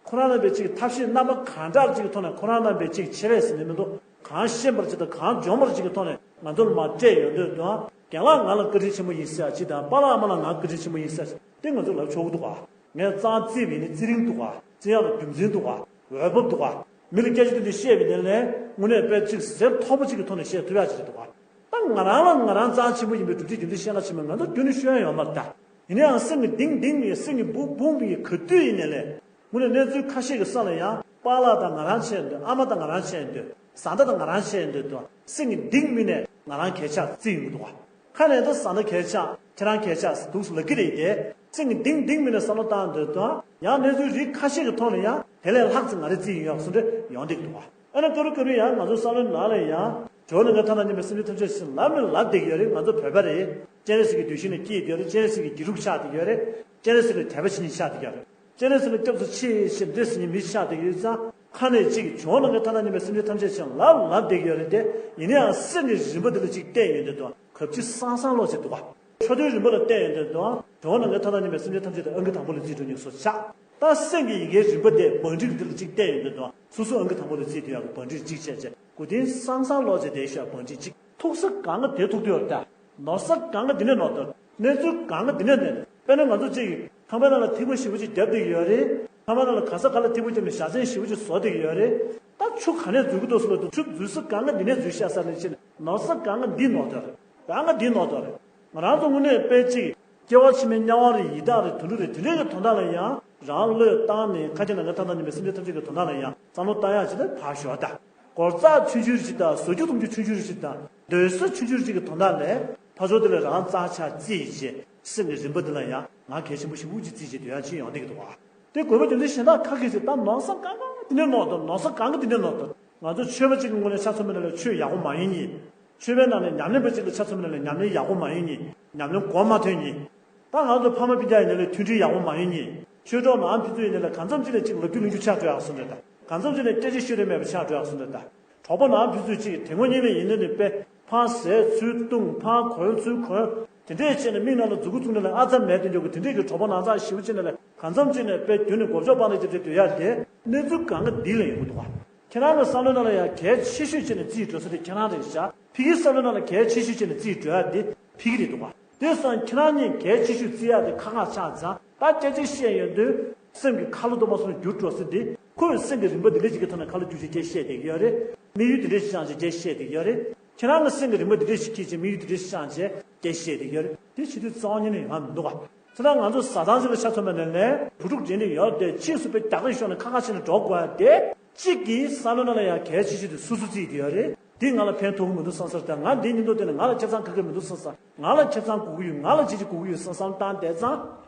ཁོ་རང་རྣམ་པའི་ཅིག་ཐབས་ཤེས་རྣམ་པ་གང་དྲག་ཅིག་གི་ཐོག་ནས། ཁོ་རང་རྣམ་པའི་ཅིག་ཆེ་རེད་ཟེར་ནས་མི་འདུག་གང་ཤེས་པར་ཅིག་དང་། གང་འཇོན་པར་ཅིག་གི་ཐོག་ནས་ང་ཚོར་མར་སྤྲད་ཡོང་དུས་དང་། རྒན་ལགས་ང་ལ་བཀའ་དྲིན་ཆེན་པོ་ཡིན་ཟེར་ཡག་ཅིག་དང་། པཱ་ལགས་ཨ་མ་ལགས་ང་བཀའ་དྲིན་ཆེན་པོ་ཡིན་ཟེར་ཡག་ཅིག་དེ་ང་ཚོ་ལབ་ཆོག་གི་འདུག་ག་ངས་རྩ་བ་རྩིས་པ་ཡིན་ན་རྩིས་རིན་འདུག་ག་རྩིས་ཡག་ལ་རྒྱུ་མཚན་འདུག་ག་འོས་བབ་འདུག་ག་མི་ལ་སྐད་ཆ་དེ་འདྲ་བཤད་པ་ཡིན་ན་ལས། དངོས་གནས་དཔེ་ཅིག་གཟེབ་མཐོ་པོ་ཅིག་གི་ཐོག་ནས་བཤད་ཐུབ་ཡག་ཅིག་རེད་འདུག་ག་ད་ང་རང་ལ་ང་རང་རྩ་ཆེན་པོ་ཡིན་པའི་གྲུབ་འབྲས་རྒྱུ་མཚན་བཤད་ག་ཕྱིན་ན་ང་ཚོ་རྒྱུན་ནས་ཤོད་ཡག་ཡོད་མ་རེད་ད། ཡིན་ན་ཡང་སེམས་ཀྱི་གཏིང་གཏིང་ནས། སེམས་ཀྱི་སྦུག་སྦུག་ནས་ག་དུས་ཡིན་ནའི་ལས། དངོས་གནས་གནས་ཚུལ་ཁ་ཤས་ཀྱི་ས་ལ་ཡང་པཱ་ལགས་དང་ང་རང་བྱས་ཡོང་དུས། ཨ་མ་དང་ང་རང་བྱས་ཡོང་དུས། བཟའ་ཟླ་དང་ང་རང་བྱས་ཡོང་དུས་དང་། སེམས་ཀྱི་གཏིང་མིན་ནས་ང་རང་གད་ཕྱགས་བརྩི་ཡོང་གི་འདུག་ག་ཁ་ནས་ད་བཟའ་ཟླ་གད་ཕྱགས། ཁྱེད་རང་གད་ཕྱགས་ཟེར་འདུག་སེ་ལབ་ཀྱི་རེད་དེ། སེམས་ཀྱི་གཏིང་གཏིང་མིན་ནས་བསམ་བློ་བཏང་དུས་དང་། ཡང་གནས་ཚུལ་རིགས་ཁ་ཤས་ཀྱི་ཐོག་ནས་ཡང་དེ་ལས་ལྷག་ཙམ་ང་རང་བརྩི་ཡོང་ཡག་བཟོ་འདྲ་ཡོང་བསྡད་ཀྱི་འདུག་ག་ཨ་ནི་སྐབས་རེ་སྐབས་རེ་ཡང་ང་ཚོ་བསམ་བློའི་ནང་ལ་ཡང་། ཇོ་བོ་ནམ་མཁའི་མཐའ་དང་མཉམ་པའི་སེམས་ཅན་ཐམས་ཅད་ཟེར་ལབ་ནས་ལབ་བསྡད་ཀྱི་ཡོད་རེད། ང་ཚོ་བོད་པ་རེད། སྤྱན་རས་གཟིགས་ཀྱི་གདུལ་ཞིང་ནས་སྐྱེས་བསྡད་ཡོད་རེད། སྤྱན་རས་གཟིགས་ཀྱི་དགེ་ཕྲུག་ཆགས་བསྡད་ཀྱི་ཡོད་རེད། སྤྱན་རས་གཟིགས་ལ་དད་པ་བྱེད་མཁན་ཆགས་བསྡད་ཀྱི་ཡོད་རེད། སྤྱན་རས་གཟིགས་ལ་སྐྱབས་སུ་མཆི་ཞེས་འདྲི་ཟེར་མཁན་མི་ཆགས་བསྡད་ཀྱི་ཡོད་ཙང་། ཁ་ནས་ཅིག་ཇོ་བོ་ནམ་མཁའི་མཐའ་དང་མཉམ་པའི་སེམས་ཅན་ཐམས་ཅད་ཟེར་ལབ་ལབ་བསྡད་ཀྱི་ཡོད་རེད་དེ། ཡིན་ན་ཡང་སེམས་ཀྱི་རིམ་པ་འདི་ལ་ཅིག་བལྟས་ཡོང་དུས་དང་། གབ་ཕྱི་སང་སང་ལོག་བྱས་འདུག་ག་ཕྱོགས་མཐུན་རིམ་པ་ལ་བལྟས་ཡོང་དུས་དང་། ཇོ་བོ་ནམ་མཁའི་མཐའ་དང་མཉམ་པའི་སེམས་ཅན་ཐམས་ཅད་དེ་ཨང་ཀི་དང་པོ་ལ་བརྩི་འགྲོ་མཁན་བཟོ་ཆགས། ད་སེམས་ཀྱི་ཡི་གེའི་རིམ་པ་དེ། བང་སྒྲིག་འདི་ལ་གཅིག་བལྟས་ཡོང་དུས་དང་། སོ་སོ་ཨང་ཀི་དང་པོ་ལ་བརྩིས་བསྡད་ཡག་གི་བང་སྒྲིག་གཅིག་བྱས་བྱས། མགོ་རྟིང་སང་སང་ལོག་བྱས་བསྡད་ཤག་བང་སྒྲིག་གཅིག་ཐུག་ས་གང་ག་དེར་ཐུག་བསྡད་ཡོད་རེད་ད། ནོར་ས་གང་ག་འདི་ནས་ནོར་བསྡད། གནས་ཚུལ་གང་ག་འདི་ནས་ནོར་བསྡད། དཔེར་ན་ང་ཚོ་གཅིག་ཁང་པའི་ནང་ལ་ཐིགས་པ་ཞེ་པོ་ཅིག་བརྒྱབ་བསྡད་ཀྱི་ཡོད་རེད། ཁང་པའི་ནང་ལ་ག་ས་ག་ལ་ཐིགས་པ་བརྒྱབ་ནས་བཞག་ཆས་ཞེ་པོ་ཅིག་བཟོ་བསྡད་ཀྱི་ཡོད་རེད། ད་ཆུ་ག་ནས་འཛུལ་གྱི་འདུག་ཟེར་ལབ་དུས། ཆུ་འཛུལ་ས་གང་ག་འདི་ནས་འཛུལ་ཤག་ཟེར་ནས་བྱས་ནས། ནོར་ས་གང་ག་འདི་ནོར་བསྡད་རེད། གང་ག་འདི་ནོར་བསྡད་རེད། ང་རང་ཚོ་དངོས་གནས་དཔེ་གཅིག་སྐྱེ་བ་ཕྱི་མའི་དམྱལ་བ་རེད། ཡི་དྭགས་རེད། དུད་འགྲོ་རེད། དེ་འདྲའི་གི་དོན་དག་ལ་ཡང་རང་བློས་བཏང་ནས། ཁ་ཅིག་ནམ་མཁའི་མཐའ་དང་མཉམ་པའི་སེམས་ཅན་ཐམས་ཅད་ཀྱི་དོན་དག་ལ་ཡང་བསམ་བློ་བཏང་ཡག་ཅིག་ལ་ཕར་ཞོག་ད། སྒོ་རྩར་ཆུང་ཆུང་ཅིག་དང་། ཟ་རྒྱུ་འཐུང་རྒྱུ་ཆུང་ཆུང་ཅིག་དང་། སྡོད་ས་ཆུང་ཆུང་ཅིག་གི་དོན་དག་ལ། ཕར་ཕྱོགས་དེ་ལ་རང་རྩ་ཆག་བརྩིས་བྱས། སེམས་ཀྱི་རིམ་པ་འདི་ལ་ཡང་ང་གལ་ཆེན་པོ་ཞེ་པོ་ཅིག་བརྩིས་བྱས་སྡོད་ཡག་ཅིག་ཡོང་བསྡད་ཀྱི་འདུག་ག་དེ་དགོས་པ་རྒྱུ་མཚན་གཞན་དག་ཁ་ཁ་ཅིག་ད་ནོར་ས་གང་ག་འདི་ནས་ནོར་བསྡད། ནོར་ས་གང་ག་འདི་ནས་ནོར་བསྡད། ང་ཚོ་ཆོས་པ་གཅིག་གི་ངོས་ནས་ཆ་མཚོན་པ་ཡིན་ན་ལས་ཆོས་ཡག་པོ་མ་ཡོང་མཁན། ཆོས་པའི་ནང་ནས་ཉམས་ལེན་པ་གཅིག་ལ་ཆ་མཚོན་པ་ཡིན་ན་ལས་ཉམས་ལེན་ཡག་པོ་མ་ཡོང་མཁན། ཉམས་ལེན་གོ་མ་ཐོས་མཁན། ད་ང་ཚོ་ཕ་མ་སྤུན་ཀྱག་ཡིན་ན་ལས་མཐུན་སྒྲིལ་ཡག་པོ་མ་ཡོང་མཁན། ཆོས་གྲོགས་ནང་ཕན་ཚུན་ཡིན་ན་ལས་གང་འཚམ་ཅིག་ལ་གཅིག་ལབ་རྒྱུ་ལེན་རྒྱུ་ཆགས་འགྲོ་ཡག་བཟོ་འདྲ་ད། གང་འཚམ་ཅིག་ལ་སྐད་ཆ་ཤོད་རེས་མེད་པ་ཆགས་འགྲོ་ཡག་བཟོ་འདྲ་ད། གྲོགས་པོ་ནང་ཕན་ཚུན་གཅིག་དེ་སྔོན་ཉིན་ལ་ཡིན་ན་ནི་དཔེ་ཕར་ཟས་ཚུར་བཏུང་། ཕར་གོན་ཚུར་གོན། དེ་འདྲས་བྱས་ནས་མིག་ནང་ལ་མཛུ་གུ་བཙུགས་ནས་ལ་ཨ་ཙམ་མེད་དེ་འཇོག་གི། དེ་འདྲས་ཀྱི་གྲོགས་པོ་ནང་ཚགས་ཞེ་པོ་བྱས་ནས་ལ་གང་འཚམ་བྱས་ནས་དཔེ་རྒྱུན་ནས་མགོ་ལྕོག་སྤར་ནས་ཅིག་ཅིག་སྡོད་ཡག་དེ། གནས་ཚུལ་གང་ག་འདི་ལ་ཡོང་གི་འདུག་ག་ཁྱེད་རང་གི་བསམ་བློའི་ནང་ལ་ཡང་གལ་ཆེ་ཤོས་བྱས་ནས་བརྩིས་འགྲོ་ས་དེ་ཁྱེད་རང་རེད་ཤག་ཕ་གིའི་བསམ་བློའི་ནང་ལ་གལ་ཆེ་ཤོས་བྱས་ནས་བརྩིས་འགྲོ་ཡག་དེ་ཕ་གི་རེད་འདུག་ག་དེ་སོང་ཁྱེད་རང་གཉིས་གལ་ཆེ་ཤོས་བརྩི་ཡག་དེ་ཁག་ཁག་ཆགས་ཙང་། ད་སྐད་ཆ་བཤད་ཡོང་དུས་སེམས་ཀྱི་ཁ་ལོ་དུ་མ་སོང་འགྱུར་འགྲོ་ས་འདི། ཁོས་སེམས་ཀྱི་རིམ་པ་འདི་འདྲ་ཞིག་གི་ཐོག་ནས་ཁ་ལོ་བསྒྱུར་བྱས་སྐད་བཤད་བསྡད་ཀྱི་ཡོད་རེད། དམིགས་ཡུལ་འདི་འདྲ་ཞིག་བཅངས་བྱས་སྐད་བཤད་བསྡད་ཀྱི་ཡོད་རེད། ཁྱེད་རང་གི་སེམས་ཀྱི་རིམ་པ་འདི་འདྲ་ཞིག་འཁྱེར་བྱས། དམིགས་ཡུལ་འདི་འདྲ་ཞིག་བཅངས་བྱས་སྐད་བཤད་བསྡད་ཀྱི་ཡོད་རེད། དེ་བྱེད་དུས་རྩ་བ་ཉིད་ནས་ཡོང་བ་མི་འདུག་ག་ཚོ་ན་ང་ཚོ་བཟའ་ཚང་ཅིག་ལ་ཆ་མཚོན་པ་ནས་ལས་བུ་ཕྲུག་འདྲེས་ནས་ཡོད་དེ། ཕྱིས་སུ་དཔེ་རྒྱག་རེས་ཤོར་ནས་ཁ་ཁ་བྱས་ནས་འགྲོ་དགོས་ཡ་དེ། གཅིག་གིས་བསམ་བློ་ནང་ལ་ཡང་གལ་ཆེ་ཤོས་དེ་སོ་སོ་བརྩིས་བསྡད་ཡོད་རེད། འདི་ང་ལ་ཕན་ཐོགས་ཀྱི་མི་འདུག་བསམ་བསམ་དང་། ང་འདི་ཉིན་ཐོ་དེ་ནས་ང་ལ་ཁེ་བཟང་ག་གེ་མི་འདུག་བསམ་བསམ། ང་ལ་ཁེ་བཟང་དགོས་ཀྱི་ཡོད། ང་ལ་ཅི་ཅི་དགོས་ཀྱི་ཡོད་བསམ་བསམ་བཏང་བསྡད་ཙང་།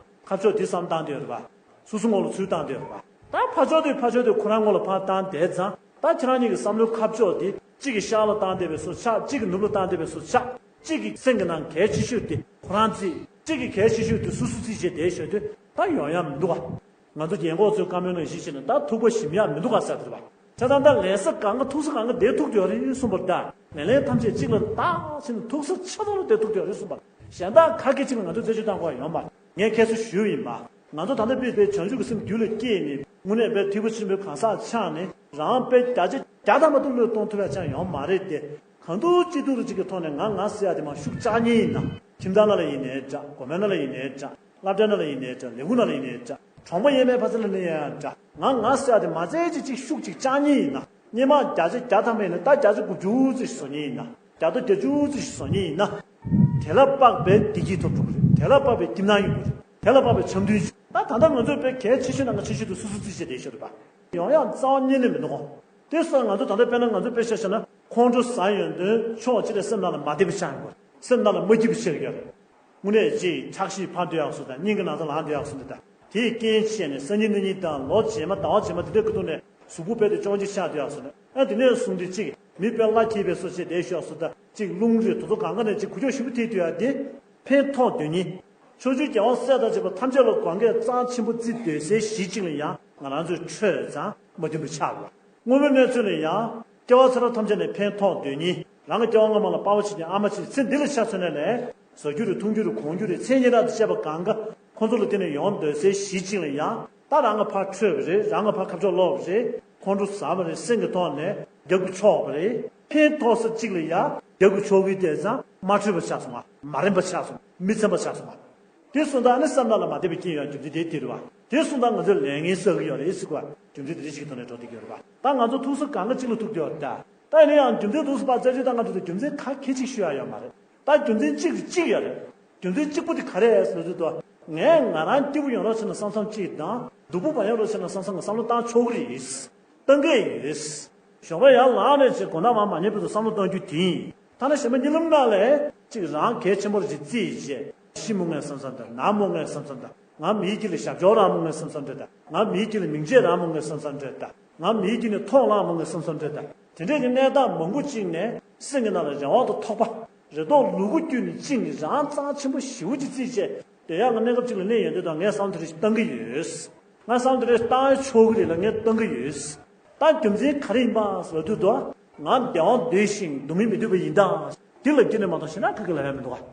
ཁ་ཕྱོགས་འདི་བསམ་བཏང་བསྡད་ཡོད་རེད་པ། སོ་སོ་ངོ་ལ་ཚུར་བཏང་བསྡད་ཡོད་རེད་པ། ད་ཕར་ཕྱོགས་དེ་ཕར་ཕྱོགས་དེ་ཁོ་རང་ངོ་ལ་ཕར་བཏང་བསྡད་ཙང་། ད་ཁྱེད་རང་གཉིས་ཀྱི་བསམ་བློའི་ཁ་ཕྱོགས་དེ་གཅིག་གིས་ཤར་ལ་བཏང་བསྡད་པའི་བཟོ་ཆགས། གཅིག་གིས་ནུབ་ལ་བཏང་བསྡད་པའི་བཟོ་ཆགས། གཅིག་གི་སེམས་ཀྱི་ནང་གལ་ཆེ་ཤོས་དེ་ཁོ་རང་བརྩིས། གཅིག་གི་གལ་ཆེ་ཤོས་དེ་སོ་སོ་བརྩིས་བྱས་བསྡད་ཤོད་དུས་ད་ཡོང་ཡ་མི་འདུག་ག་ང་ཚོ་རྒན་གོག་ཚོའི་བཀའ་མོལ་ནང་བཞིན་བྱས་ན་ད་ཐུག་པ་ཞིམ་ཡག་མི་འདུག་ག་ཟེར་དེ་རེད་པ། བྱས་ཙང་ད་ལེན་ས་གང་ག་ཐུག་ས་གང་ག་དེར་ཐུག་བསྡད་ཡོད་རེད་གསུངས་པ་རེད་ད། ལེན་ལེན་ཐམས་ཅད་གཅིག་ལ་བཏགས་བྱས་ནས་ཐུག་ས་ཆ་ཚང་ལ་དེར་ཐུག་བསྡད་ཡོད་རེད་གསུངས་པ་རེད། གཞན་དག་ཁ་སྐད་གཅིག་ལ་ང་ཚོས་རྩད་གཅོད་བཏང་དགོས་ཡ་ཡོད་མ་རེད། ངས་ཁྱེད་ཚོ་ཞུས་ཡིན་པ། ང་ཚོ་ད་ལྟ་དཔེ་དཔེ་བྱང་ཆུབ་ཀྱི་སེམས་རྒྱུད་ལ་སྐྱེས་ནས། དངོས་གནས་དཔེ་ཐེག་པ་ཆེན་པོའི་གང་ཟག་ཆགས་ནས། རང་དཔེ་བརྒྱ་ཆ་བརྒྱ་ཐམ་པ་དུ་བློས་གཏོང་ཐུབ་ཡ་ཅང་ཡོད་མ་རེད་དེ། གང་ཐུབ་ཅི་ཐུབ་རེ་ཅིག་གི་ཐོག་ནས་ང་ང་ཟེར་ཡ་དེ་མར་ཤུགས་རྒྱག་མཁན་ཡིན་ན། ཁྱིམ་ཚང་ནང་ལ་ཡིན་ནའི་འདྲ། དགོན་པའི་ནང་ལ་ཡིན་ནའི་འདྲ། སློབ་གྲྭའི་ནང་ལ་ཡིན་ནའི་འདྲ། ལས་ཁུངས་ནང་ལ་ཡིན་ནའི་འདྲ། གྲོང་པ་ཡས་མས་ཕ་ཚ་ལ་ནི་ཡང་འདྲ། ང་ང་ཟེར་ཡ་དེ་མ་ཚད་ཅིག་ཅིག་ཤུགས་ཅིག་བཅག་མཁན་ཡིན་ན། སྔོན་མ་བརྒྱ་ཆ་བརྒྱ་ཐམ་པ་ཡིན་ན་ད་བརྒྱ་ཆ་དགུ་བཅུ་ཙམ་ཞིག་བཟོ་མཁན་ཡིན་ན། བརྒྱ་དང་བརྒྱད་ཅུ་ཙམ་ཞིག་བཟོ་མཁན་ཡིན་ན། དེ་ལ་དཔག་པའི་བདེ་སྐྱིད་ཐོབ་འགྲོ་གི་རེད། དེ་ལ་དཔག་པའི་ཁྱིམ་ནང་ཡོང་གི་རེད། དེ་ལ་དཔག་པའི་འཆམ་མཐུན་ཡོང་གི་རེད། ད་ད་ལྟ་ང་ཚོས་དཔེ་གལ་ཆེ་ཤོས་ནང་གི་ཆེ་ཤོས་དེ་སོ་སོ་རྩིས་བྱས་བསྡད་ཤོད་རེད་པ། ཡོང་ཡག་རྩ་བ་ཉིད་ནས་མི་འདུག་གོ། དེ་སོང་ང་ཚོ་ད་ལྟ་དཔེར་ན་ང་ཚོ་དཔེ་ཆ་བཞག་ན་ཁོང་ཁྲོ་ཟ་ཡོང་དུས་ཕྱོགས་གཅིག་ལ་སེམས་ནང་ལ་མ་བདེ་བ་ཆགས་ཡོང་གི་རེད། སེམས་ནང་ལ་མ་སྐྱིད་པ་ཆགས་ཡོང་གི་རེད། དངོས་གནས་ཅིག་ཁྲག་ཤེད་འཕར་སྡོད་ཡག་བཟོ་དང་སྙིང་གི་ན་ཚ་ལངས་སྡོད་ཡག་བཟོ་འདྲ་དང་། དེའི་རྐྱེན་བྱས་ནས་སང་ཉིན་གནངས་ཉིན་དང་ལོ་རྗེས་མ་ཟླ་བ་རྗེས་མ་དེ་འདྲའི་ཁ་ཐུག་ནས་གཟུགས་པོ་རྦད་དེ་ཅུང་ཅིག་ཆག་སྡོད་ཡག་བཟོ་འདྲ། ཨ་དེ་ནས་བཟུང་སྟེ་ཅིག་མི་དཔེ་བླ་འཁྱིལ་པའི་བཟོ་བྱས་བསྡད་ཤོག་བཟོ་དང་ཅིག་རླུང་རེད་དེ་ཚོ་གང་ག་ནས་ཅིག་འགུལ་སྐྱོད་ཞིབ་པོ་ཐེབས་སྡོད་ཡག་དེ་ཕན་ཐོགས་སྡོད་མཁན། ཕྱོགས་བཅུའི་རྒྱལ་དབང་སྲས་དང་བཅས་པ་ཐམས་ཅད་ལ་དགོངས་འགལ་གཙང་ཆེན་པོ་བརྩི་སྡོད་སའི་གཞི་གཅིག་ལ་ཡང་ང་རང་ཚོའི་ཁྲོས་ཙང་མ་མཐུན་པ་ཆགས་པ། དངོས་པོའི་གནས་ཚུལ་ལ་ཡང་སྐྱེ་བ་ཚེ་རབས་ཐམས་ཅད་ནས་ཕན་ཐོགས་སྡོད་མཁན། རང་གི་སྐྱེ་བ་སྔ་མ་ལ་དཔའ་བོ་བྱེད་མཁན་ཨ་མ་བྱེད་མཁན་ཚེ་འདི་ལ་ཆ་མཚོན་ནས་ལས་ཟ་རྒྱུ་རེད། འཐུང་རྒྱུ་རེད། གོན་རྒྱུ་རེད། མཚན་སྙན་གྲགས་དང་བཅས་པ་གང་ག་ཁོང་ཚོ་ལ་བརྟེན་ནས་ཡོང་སྡོད་སའི་གཞི་གཅིག་ལ་ཡང་ད་རང་གི་ཕར་ཁྲོས་པ་རེད། རང་གི་ཕར་ཁ་ཕྱོགས་ལོག་པ་རེད། ཁོང་ཁྲོ་ཟ་བ་རེད། སེམས་ཀྱི་ཐོག་ནས་རྒྱབ་ཀྱི་ཕྱོགས་པ་རེད། ཕན་ཐོགས་ས་གཅིག་ལ་ཡང་རྒྱབ་ཀྱི་ཕྱོགས་ཀྱི་བལྟས་ཙང་མ་འཕྲོད་པ་ཆགས་སོང་བ། མ་རན་པ་ཆགས་སོང་། མི་ཚན་པ་ཆགས་སོང་བ། དེ་སོང་ཙང་ཨ་ནི་བསམ་བློ་ལ་མ་བདེ་བའི་རྐྱེན་ཡོང་རྒྱུ་འདི་དེ་དེ་རེད་བ། དེ་སོང་ཙང་ང་ཚོས་ལས་ངན་བསགས་ཀྱི་ཡོད་རེད་ཟེར་བ། རྒྱུ་མཚན་དེ་འདྲ་ཞིག་གི་ཐོག་ནས་འགྲོ་བསྡད་ཀྱི་ཡོད་རེད་བ། ད་ང་ཚོ་ཐུག་ས་གང་ག་གཅིག་ལ་ཐུག་བསྡད་ཡོད་རེད་ད། ད་ཡིན་ན་ཡང་རྒྱུ་མཚན་དུ་སུ་པ་རྩ་ཆེ་ད་ང་ཚོ་དེ་རྒྱུ་མཚན་ག་གེ་གཅིག་ཤོད་ཡ་ཡོད་མ་རེད། ད་རྒྱུ་མཚན་གཅིག་གཅིག་ཡོད་རེད། རྒྱུ་མཚན་གཅིག་པོ་དེ་ག་རེ་རེད་ཟེར་དུས་ད། ངས་ང་རང་སྐྱིད་པོ་ཡོང་རོགས་བྱས་ན་བསམ་བསམ་གཅིག་དང་། སྡུག་པོ་མ་ཡོང་རོགས་བྱས་ན་བསམ་བསམ་ང་བསམ་བློ་བཏང་ཆོག་གི་རེད། བཏང་གི་ཡོད། ཞོགས་པ་ཡར་ལངས་ནས་ཅིག་དགོང་དག་མར་མ་ཉལ་བར་དུ་བསམ་བློ་གཏོང་རྒྱུ་དེ་ཡིན། ཐ་ན་གཞན་པ་གཉིད་ལམ་ནང་ལས་ཅིག་རང་གལ་ཆེན་པོར་ཅིག་བརྩིས་བྱས་ཤི་མོ་ངས་བསམ་བསམ་དང་ན་མོ་ངས་བསམ་བསམ་དང་། ང་མིའི་དཀྱིལ་ལ་ཞབས་ཀྱོག་རང་མོ་ངས་བསམ་བསམ་འདྲ་དང་། ང་མིའི་དཀྱིལ་ལ་མིང་ཆད་རང་མོ་ངས་བསམ་བསམ་འདྲ་དང་། ང་མིའི་དཀྱིལ་ནས་ཐོག་ལངས་མོ་ངས་བསམ་བསམ་འདྲ་དང་། དེ་འདྲས་ཀྱི་གནས་སྟངས་མང་པོ་གཅིག་ནས་སེམས་ཀྱི་ནང་ལ་རེ་བ་དང་ཐོགས་པ། རེ་དོགས་ལུ་གུ་བརྒྱུད་ནས་གཅིག་ནས་རང་གཙང་ཆེན་པོ་ཞེ་པོ་ཅིག་བརྩིས་བྱས་དེ་ཡང་ང་གནས་སྐབས་གཅིག་ལ་གནས་ཡོང་དུས་དང་ངས་བསམ་བློ་དེ་རེ་ཞིག་བཏང་གི་ཡོད། ང་བསམ་བློ་དེ་རེ་བཏང་ཆོག་གི་རེད་ལ་ངས་བཏང་གི་ཡོད། ད་རྒྱུ་མཚན་ག་རེ་ཡིན་པ་ཟེར་དུས་དོ། ང་བདེ་བ་འདོད་ཅིང་སྡུག་བསྔལ་མི་འདོད་པ་ཡིན་ད། འདི་ལབ་རྒྱུ་ནས་མ་གཏོགས་གཞན་དག་ག་གི་ལབ་ཡ་མི་འདུག་ག།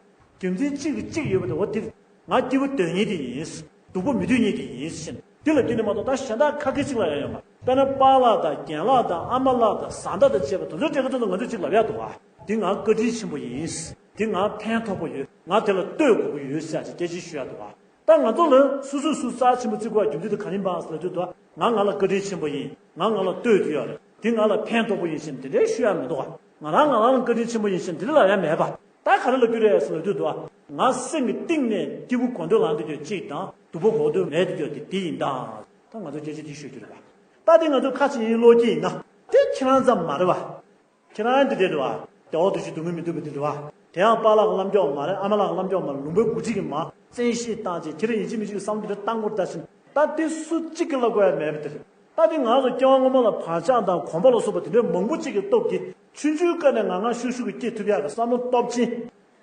རྒྱུ་མཚན་གཅིག་གིས་གཅིག་ཡོད་པ་དེ་འོ་དེ། ང་སྐྱིད་པོ་འདོད་མཁན་དེ་ཡིན། སྡུག་པོ་མི་འདོད་མཁན་དེ་ཡིན་ཟེར་ནས་འདི་ལབ་རྒྱུ་ནས་མ་གཏོགས་ད་གཞན་དག་ག་གི་གཅིག་ལབ་ཡ་ཡོད་མ། དཔེར་ན་པཱ་ལགས་དང་རྒན་ལགས་དང་ཨ་མ་ལགས་དང་བཟའ་ཟླ་དང་བཅས་པ་དེ་ཚོའི་གྲས་ཀ་ཚོ་ལ་ང་ཚོས་གཅིག་ལབ་ཡ་འདུག་ག། འདི་ང་བཀའ་དྲིན་ཆེན་པོ་ཡིན། འདི་ང་ཕན་ཐོགས་པོ་ཡོད། ང་དེ་ལ་བསྟོད་དགོས་ཀྱི་ཡོད་ཟེར་ཡ་ཅིག་སྐད་ཆ་ཤོད་ཡ་འདུག་ག། ད་ང་ཚོ་ལ་སོ་སོས་སུ་རྩ་ཆེན་པོ་བརྩི་དགོས་པ་རྒྱུ་མཚན་དེ་ག་ཡིན་པ་ཟེར་ལབ་དུས་དོ། ང་ང་ལ་བཀའ་དྲིན་ཆེན་པོ་ཡིན། ང་ང་ལ་བསྟོད་རྒྱུ་ཡོད་རེད། འདི་ང་ལ་ཕན་ཐོགས་པོ་ཡིན་ཞེས་འདི་འདྲའི་ཤོད་ཡ་མི་འདུག་ག། ང་རང་ང་རང་ལ་བཀའ་དྲིན་ཆེན་པོ་ཡིན་ཞེས་འདི་འདྲ་ལབ་ཡ་མེད་པ། ད་ག་རེ་ལབ་རྒྱུ་རེད་ཟེར་ལབ་དུས་དོ། ང་སེམས་ཀྱི་གཏིང་ནས་སྐྱིད་པོ་གོ་འདོད་ལངས་དུས་ཅིག་དང་སྡུག་པོ་གོ་འདོད་མེད་དུས་དེ་འདི་ཡིན་ད། ད་ང་ཚོ་སྐད་ཆ་འདི་ཤོད་རྒྱུ་རེད་པ། ད་འདི་ང་ཚོ་ཁ་ཆེ་ཡིན་ལོ་སྐྱིད་ཡིན་ན་དེ་ཁྱེད་རང་ཙམ་མ་རེད་པ། ཁྱེད་རང་འདི་འདྲས་རེད་པ། བདེ་བ་འདོད་ཅིང་སྡུག་བསྔལ་མི་འདོད་པ་འདི་རེད་པ། དེ་ཡང་པཱ་ལགས་ཀྱི་ལམ་སྐྱོར་མ་རེད། ཨ་མ་ལགས་ཀྱི་ལམ་སྐྱོར་མ་རེད། ལུང་པའི་འགོ་ཁྲིད་ཀྱིས་མ་བཙན་ཤེད་བཏང་བྱས་ཁྱེད་རང་ཡིན་གཅིག་མིན་གཅིག་གི་བསམ་བློ་འདི་འདྲ་བཏང་དགོས་རེད་ད་ཟེར་ནས་ད་འདི་སུ་གཅིག་གིས་ལབ་དགོས་ཡ་མེད་པ་དེ་རེད། ད་འདི་ང་ཚོ་སྐྱེ་བ་སྔོན་མ་ལ་བག་ཆགས་དང་གོམས་པ་ལ་སོགས་པ་དེ་འདྲའི་མང་པོ་གཅིག་གི་སྟོབས་ཀྱིས་ཆུང་ཆུང་སྐབས་ནས་ང་ང་ཤུགས་ཤུགས་ཀྱིས་སྐྱེ་ཐུབ་ཡག་གི་བསམ་བློ་སྟོབས་ཆེན།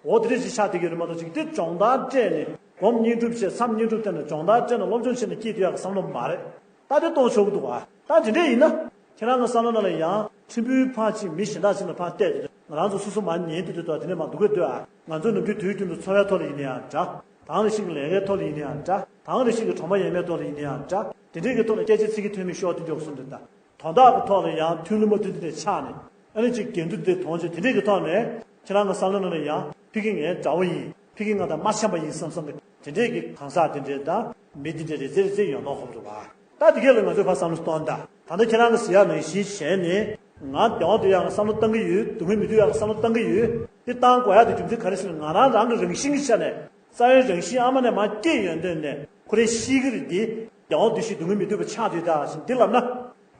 འོ་དེ་འདྲས་ཞིག་ཆགས་བསྡད་ཀྱི་རེད་མ་གཏོགས་ཅིག་དེ་སྦྱོང་བརྡར་སྤྲད་ནས་སྒོམ་བརྙན་སྒྲུབ་བྱས་མཚམས་བརྙན་སྒྲུབ་བལྟས་ནས་སྦྱོང་བརྡར་སྤྲད་ནས་སློབ་སྦྱོང་བྱས་ནས་སྐྱེས་བསྡད་ཡག་གི་བསམ་བློ་མ་རེད། ད་དེ་གཏོང་ཆོག་གི་འདུག་ག། ད་དེ་འདྲས་ཡིན་ན། ཁྱེད་རང་གི་བསམ་བློ་ནང་ལ་ཡང་ཕྲན་བུའི་ཕར་ཕྱིན་མི་གཞན་དག་ཅིག་ལ་ཕར་བལྟས་ཏེ་ང་རང་ཚོ་སོ་སོ་མར་ཉན་དུ་འདུག་དང་དེ་ནས་མར་འདུག་གི་འདུག་ཨ། ང་ཚོ་ནམ་རྒྱུན་དུས་རྒྱུན་དུ་འཚོ་བའི་ཐོག་ལ་ཡིན་ན་ཡང་འདྲ། དེ་རང་རེ་ཞིག་གི་ལས་ཀའི་ཐོག་ལ་ཡིན་ན་ཡང་འདྲ། དེ་རང་རེ་ཞིག་གི་གྲོང་པ་ཡས་མའི་ཐོག་ལ་ཡིན་ན་ཡང་འདྲ། དེ་འདྲས་ཀྱི་ཐོག་ལ་སྐད་ཆ་ཚིག་གི་ཐོན་མི་ཤོར་དུ་འཇོག་སོང་འདུག་ད། དོན་དག་གི་ཐོག་ལ་ཡང་མཐུན་ལམ་མ་མཐུན་དེ་འདྲས་ཆགས་ནས་ཨ་ནི་ཅིག་འགལ་འདུ་དེ་མཐོང་ཆེད་དེ་འདྲས་ཀྱི་ཐོག་ནས་ཁྱེད་རང་གི་བསམ་བློ་ནང་ལ་ཡང་ཕ་གི་ངའི་དགྲ་བོ་ཡིན། ཕ་གི་ང་དང་མ་འཆམ་པ་ཡིན་བསམ་བསམ་གི་དེ་འདྲས་ཀྱི་གང་ཟག་དེ་འདྲས་དང་མི་དེ་འདྲས་རེ་ཙེ་རེ་ཙེ་ཡོང་མདོག་ཁ་པོ་རེད་བ། ད་དེ་གས་ལ་ང་ཚོས་ཕར་བསམ་བློ་གཏོང་ད། ད་ལྟ་ཁྱེད་རང་གི་ཟེར་ཡག་ནང་བཞིན་བྱས་ནས་ང་བདེ་བ་འདོད་ཡག་གི་བསམ་བློ་བཏང་གི་ཡོད། སྡུག་བསྔལ་མི་འདོད་ཡག་གི་བསམ་བློ་བཏང་གི་ཡོད། དེ་བཏང་དགོས་ཡག་དེ་རྒྱུ་མཚན་ག་རེ་ཟེར་ན་ང་རང་རང་གི་རང་བཞིན་གྱི་ཆ་ནས་རྩ་བའི་རང་བཞིན་ཨ་མ་ནས་མར་སྐྱེས་ཡོང་དུས་ནས་ཁོ་རའི་གཤིས་ཀ་རེད་དེ་བདེ་བ་འདོད་ཞིང་སྡུག་བསྔལ་མི་འདོད་པ་ཆགས་དུས་ད་ཞིང་འདི་ལབ་ན།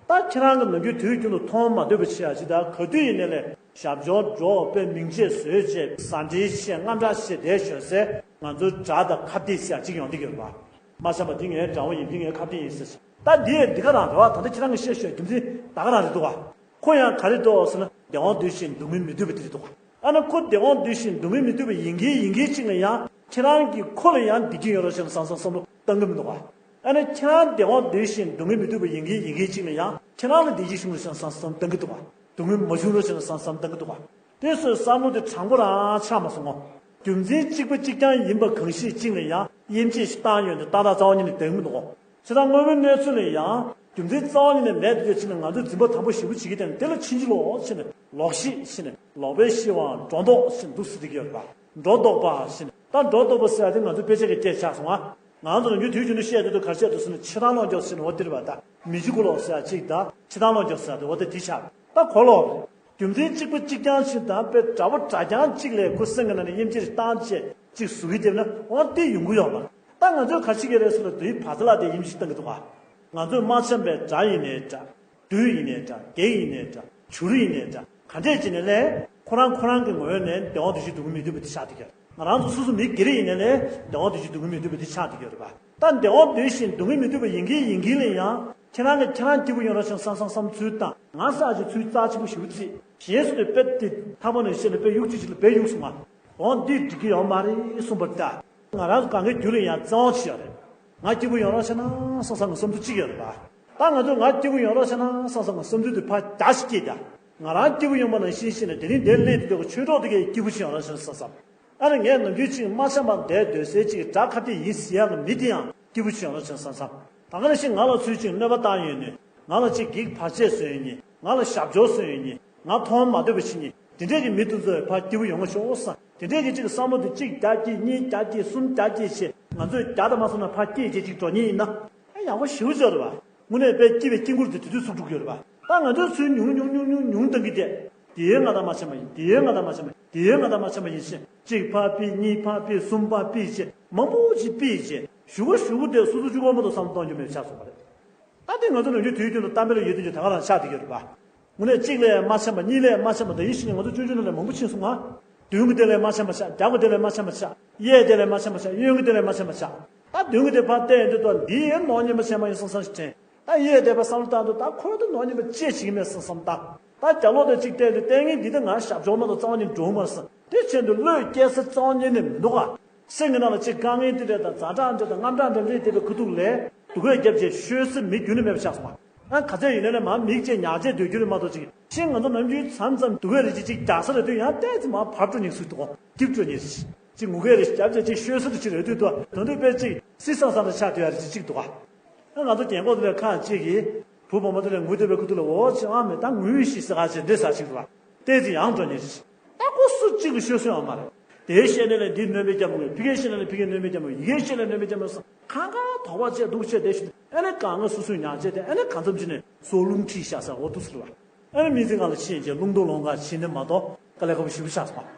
ད་ཁྱེད་རང་གི་ནམ་རྒྱུན་དུས་རྒྱུན་དུ་མཐོང་མ་འདོད་པ་བྱེད་ཡ་ཅི་ད་ག་དུས་ཡིན་ནའི་ལས་ཞབས་འབྱོར་འགྲོ་དཔེ་མིང་ཆད་བཟོས་བྱས་ཟ་འབྲེལ་བྱས་རྔམ་སྐྲག་བྱས་བསྡད་ཞོར་སའི་ང་ཚོའི་དགྲ་དང་ཁ་གཏད་ཟེར་ཡ་གཅིག་ཡོང་གི་ཡོད་རེད་བ། མ་བྱམས་པ་འདི་ངའི་དགྲ་བོ་ཡིན་འདི་ངའི་ཁ་གཏད་ཡིན་ཟེར། ད་འདི་ཡང་འདི་ག་རང་རེད་བ། ད་ལྟ་ཁྱེད་རང་གི་བཤད་ཤོད་རྒྱུ་མཚན་ད་ག་རང་རེད་འདུག་བ། ཁོ་ཡང་ག་རེ་འདུག་ཟེར་ན་བདེ་བ་འདོད་བཞིན་སྡུག་བསྔལ་མི་འདོད་པ་དེ་རེད་འདུག་བ། ཨ་ནི་ཁོ་བདེ་བ་འདོད་བཞིན་སྡུག་བསྔལ་མི་འདོད་པ་ཡིན་གྱི་ཡིན་གྱི་གཅིག་ལ་ཡང་ཁྱེད་རང་གིས་ཁོ་ལ་ཡང་བདེ་སྐྱིད་ཡོད་རོགས་བྱས་ན་བསམ་བསམ་བསམ་བློ་གཏང་གི་མི་འདུག་བ། ཨ་ནི་ཁྱེད་རང་བདེ་བ་འདོད་བཞིན་སྡུག་བསྔལ་མི་འདོད་པ་ཡིན་གྱི་ཡིན་གྱི་གཅིག་ལ་ཡང་ཁྱེད་རང་ལ་བདེ་སྐྱིད་བྱུང་རོགས་བྱས་ན་བསམ་བསམ་གཏང་གི་འདུག་བ། སྡུག་བསྔལ་མ་བྱུང་རོགས་བྱས་ན་བསམ་བསམ་གཏང་གི་འདུག་བ། དེ་ཚོའི་བསམ་བློ་དེ་དྲང་པོ་རང་ཆགས་མ་སོང་ངོ་། རྒྱུ་མཚན་གཅིག་པ་གཅིག་རྐྱང་ཡིན་པ་གང་ཞིག་གཅིག་ལ་ཡང་དབྱེ་འབྱེད་ཞིག་བཏང་ཡོད་ནས་ཏག་ཏག་རྩ་བ་ཉིད་ནས་བསྡད་མི་འདུག་གོ། བྱས་ཙང་དངོས་པོའི་གནས་ཚུལ་ལ་ཡང་རྒྱུ་མཚན་རྩ་བ་ཉིད་ནས་མེད་དུ་ཕྱིན་ན་ང་ཚོས་འཛིན་པ་དམ་པོ་ཞེ་པོ་བྱེད་ཀྱི་དེ་ནི་དེ་ལ་ཕྱིན་ཅི་ལོག་ཕྱིན་ནས་ལོག་ཤེས་ཕྱིན་ནས་ལོག་པའི་ཤེས་པའང་སྒྲོ་འདོགས་ཕྱིན་འདུག་ཟེར་གྱི་ཡོད་པ། སྒྲོ་འདོགས་པ་ཕྱིན་ད་སྒྲོ་འདོགས་པ་ཟེར་ཡ་དེ་ང་ཚོའི་དཔེ་ཆ་གི་སྐད་ཆགས་སོང་ང་། ང་ཚོ་ལ་ཉུ་དུས་རྒྱུན་དུ་བཤད་དུས་དུ་གར་བཤད་དུ་སུ་ནི་ཕྱི་ཐང་ལོག་འཇོག་ཟེར་ནས་འོ་དེར་བ་ད་མི་གཅིག་གུ་ལོག་ཟེར་ཡ་གཅིག་ད་ཕྱི་ཐང་ལོག་འཇོག་ཟེར་ཡ་དུ་འོ་དེ་དེ་ཆགས་ད་གོ་ལོག་རེད། རྒྱུ་མཚན་གཅིག་པ་གཅིག་རྐྱང་ཞིག་དང་དཔེ་འདྲ་པོ་འདྲ་རྐྱང་གཅིག་ལས་ཁུ་སེང་གི་ནང་ནས་དབྱིན་ཇིར་བཏང་བྱས་གཅིག་བཟོ་གི་བསྡད་ན་འོ་དེ་ཡོང་གི་ཡོད་མ་རེད། ད་ང་ཚོས་ག་ཤི་གི་རེད་ཟེར་ལ་དུས་བ་ཚ་ལ་དེ་ཡིན་ཞིག་བཏང་གི་འདུག་ག་ང་ཚོས་མ་འཆམ་པའི་སྒྲ་ཡིན་ནའི་འདྲ། རྡུལ་ཡིན་ནའི་འདྲ། བགེགས་ཡིན་ནའི་འདྲ། བྱུ་རུ་ཡིན་ནའི་འདྲ། ག་འདྲས་བྱས་ནས་ལས་ཁོ་རང་ཁོ་རང་གི་ངོས་ནས་བདེ་བ་འདོད་ཆེན་སྡུག་བསྔལ་མི་འདོད་པ་དེ་ཆགས་བསྡད་ཀྱི་ཡོད། ང་རང་ཚོ་སོ་སོ་མི་སྒེར་ཡིན་ནའི་ལས་བདེ་བ་འདོད་ཆེན་སྡུག་བསྔལ་མི་འདོད་པ་དེ་ཆགས་བསྡད་ཀྱི་ཡོད་རེད་པ། ད་བདེ་བ་འདོད་བཞིན་སྡུག་བསྔལ་མི་འདོད་པ་ཡིན་གྱིན་ཡིན་གྱིན་ལ་ཡང་ཁྱེད་རང་གིས་ཁྱེད་རང་སྐྱིད་པོ་ཡོང་རོགས་བྱུང་བསམ་བསམ་བསམ་ཚུལ་དང་ང་ས་ཨ་ཅེ་ཚུལ་རྩ་ཆེན་པོ་ཞེ་པོ་བརྩིས་གཞན་སུ་དེ་དཔེ་དེ་ཐག་པ་ནས་བཤད་ནས་དཔེ་གཡུག་ཅིག་ཅིག་ལ་དཔེ་གཡུག་སོང་ང་། འོ་འདི་འགྲིག་གི་ཡོད་མ་རེད་གསུངས་པ་ལྟ། ང་རང་ཚོ་གང་གའི་རྒྱུད་ལ་ཡང་བཙན་དབང་ཆེ་ཡོད་རེད། ང་སྐྱིད་པོ་ཡོང་རོགས་བྱས་ན་བསམ་བསམ་གི་བསམ་ཚུལ་གཅིག་ཡོད་རེད་པ། ད་ང་ཚོས་ང་སྐྱིད་པོ་ཡོང་རོགས་བྱས་ན་བསམ་བསམ་གི་བསམ་ཚུལ་དེ་ཕར་རྒྱ་ཞིག་སྐྱེས་ད། ང་རང་སྐྱིད་པོ་ཡོང་པ་ནང་བཞིན་བྱས་ནས་དེ་རིང་འདིར་སླེབས་དུས་ཀྱི་ཆོས་གྲོགས་དེ་གས་སྐྱིད་པོ་ཞིག་ཡོང་རོགས་བྱས་ན་བསམ་བསམ། ཨ་ནི་ངས་ནམ་རྒྱུན་ཅིག་མ་འཆམ་པ་བསྡད་སྡོད་སའི་ཅིག་དགྲ་ཁ་གཏད་ཡིན་ཟེར་ཡག་གི་མི་དེ་ཡང་སྐྱིད་པོ་ཞིག་ཡོང་རོགས་བྱས་ན་བསམ་བསམ། ད་ག་ནང་བཞིན་ང་ལ་ཚུར་ཅིག་གནོད་པ་བཏང་ཡོད་ནི། ང་ལ་ཅིག་གེགས་བར་ཆད་བཟོས་ཡོད་ནི། ང་ལ་ཞབས་འཇོག་བཟོས་ཡོད་ནི། ང་མཐོང་མ་འདོད་པ་བྱེད་ནི། དེ་འདྲས་ཀྱི་མི་དེ་ཚོ་ཕར་སྐྱིད་པོ་ཡོང་མ་ཤོག་བསམ། དེ་འདྲས་ཀྱི་ཅིག་བསམ་བློ་དེ་གཅིག་བརྒྱ་སྐྱེས། གཉིས་བརྒྱ་སྐྱེས། གསུམ་བརྒྱ་སྐྱེས་བྱས། ང་ཚོས་བརྒྱ་དང་མ་སོང་ན་ཕར་སྐྱེས་བྱས་ཅིག་འགྲོ་ཉེན་ཡིན་ན། ཨ་ཡག་པོ་ཞེ་པོ་ཅིག་ཡོད་རེད་པ། དངོས་གནས་དཔེ་སྐྱིད་པའི་སྐྱིད་མགུར་དེ་དེ་དུས་ཚུགས་འགྲོ་གི་ཡོད་རེད་པ། ད་ང་ཚོས་ཚུར་ཉུང་ཉུང་ཉུང་ཉུང་ཉུང་བཏང་གི་བསྡད། དེའི་ང་དང་མ་འཆམ་པ་ཡིན། དེའི་ང་དང་མ་འཆམ་པ་ཡིན། དེའི་ང་དང་མ་འཆམ་པ་ཡིན་ཞེས་གཅིག་ཕར་ཕུད། གཉིས་ཕར་ཕུད། གསུམ་ཕར་ཕུད་བྱས་མང་པོ་ཅིག་ཕུད་བྱས་གཞུག་གུ་གཞུག་གུ་དེ་སོ་སོ་གཅིག་པོ་མ་གཏོགས་བསམ་བློ་གཏོང་རྒྱུ་མེད་པ་ཆགས་སོང་བ་རེད། ད་དེ་ང་ཚོ་ནམ་རྒྱུན་དུས་རྒྱུན་དུ་གཏམ་དཔེ་ལ་ཡོད་དོན་གྱི་ད་ག་རང་ཆགས་བསྡད་ཡོད་རེད་པ། དངོས་གནས་གཅིག་ལས་མ་འཆམ་པ། གཉིས་ལས་མ་འཆམ་པ། ད་ཡིན་ཞིག་ནས་ང་ཚོ་ཆུང་ཆུང་ནང་ལས་མང་པོ་ཕྱིན་སོང་ང་། བདུན་གྱི་སྡེ་ལས་མ་འཆམ་པ་ཆགས། བརྒྱད་ཀྱི་སྡེ་ལས་མ་འཆམ་པ་ཆགས། གཡས་སྡེ་ལས་མ་འཆམ་པ་ཆགས། གཡོན་གྱི་སྡེ་ལས་མ་འཆམ་པ་ཆགས། ད་བདུན་གྱི་སྡེ་ཕར་བལྟས་ཡོང་དུས་ད་འདི་ཡང་ནོར་ཉེན་པ་བྱས་མ་ཡིན་བསམ་བསམ་ཞིག་དྲན། ད་གཡས་སྡེ་པ་བསམ་བློ་བཏང་དུས་ད་ཁོ་ད་ནོར་ཉེན་པ་ཅི་ཞིག་མེད་བསམ་བསམ་བཏང་། ད་རྒྱབ་ལོགས་དེ་གཅིག་བལྟས་དུས་ལྟས་ངན་འདི་ད་ང་ཞབས་འཇོག་མ་གཏོགས་རྩ་བ་ཉིད་འགྲོ་གི་མ་རེད་བསམ། དེ་བྱས་དུས་བློས་སྐྱེ་ས་རྩ་བ་ཉིད་ནས་མི་འདུག་ག་སེམས་ཀྱི་ནང་ལ་ཅིག་དཀའ་ངལ་འདི་འདྲ་དང་ཛ་དྲག་འདྲ་དང་དངངས་སྐྲག་འདྲ་སླེབས་བསྡད་པའི་ཁ་ཐུག་ལས་སྡུག་སྐད་རྒྱབ་བྱས་ཤོད་ས་མི་རྒྱུན་ནས་མེད་པ་ཆགས་སོང་བ། ཨ་ག་ཚད་ཡིན་ན་ནས་མར་མིག་ཅེས་ཉག་ཅེས་སྡོད་རྒྱུ་རེད་མ་གཏོགས་ཅིག་ཕྱིན་ང་ཚོ་ནམ་རྒྱུན་མཚམས་མཚམས་སྡུག་སྐད་རེ་ཅིག་ཅིག་རྒྱག་ས་རེད་དུས་ཡང་ཏོག་ཙམ་མར་བབས་འགྲོ་ཉེན་ཞིག་འདུག་གོ་སྐྱིད་འགྲོ་ཉེན་ཞིག་ཅིག་ངུ་སྐད་རེ་ཞིག་རྒྱབ་བྱས་ཅིག་ཤོད་ས་རེ་ཅིག་རེད་དུས་དོ་དོན་དུ་དཔེ་ཅིག་སྲིད་སང་སང་རེ་ཆགས་སྡོད་ཡ་རེ་ཅིག་ཅིག་འདུག་ག་ཨ་ང་ཚོ་རྒན་གོག་དེ་ལས་ཁ་ཅིག་གིས་བུ་བུ་མོ་དེ་ལས་ངུ་བསྡད་པའི་ཁ་ཐུག་ལ་འོ་ཅི་ཨ་མེད་ད་ངུས་ཤིག་ཟེར་ག་ཅིག་འདྲེ་ཟ་ཅིག་རེད་བ། ཏོག་ཙམ་ཡང་འགྲོ་ཉེན་ཞིག་ད་ཁོ་སུ་གཅིག་གིས་ཤོད་སྲོལ་ཡང་མ་རེད། དེའི་ཤེས་ནས་ལས་འདིས་གནོད་པའི་རྒྱབ་ངོས། ཕི་གའི་ཤེས་ནས་ལས་ཕི་གའི་གནོད་པའི་རྒྱབ་ངོས། ཡི་གེའི་ཤེས་ནས་གནོད་པའི་རྒྱབ་ངོས་སོང་། གང་ག་དོགས་པ་བྱས་སྡུག་བྱས་བསྡད་ཤིང་། ཨ་ནི་གང་ག་སོ་སོའི་ཉག་བྱས་ཏེ། ཨ་ནི་གང་འཚམ་ཅིག་ནས་སོ་རླུང་ཁྲིད་བཞག་ས་འོ་འདུག་ཟེར་བ། ཨ་ནི་མི་ཚེ་སྒང་ལ་ཕྱིན་རྗེས་རླུང་རྟ་སློང་ག་ཕྱིན་ནས་མ་གཏོགས་དཀའ་ལས་ཁག་པོ་ཞེ་པོ་ཆགས་སོང་།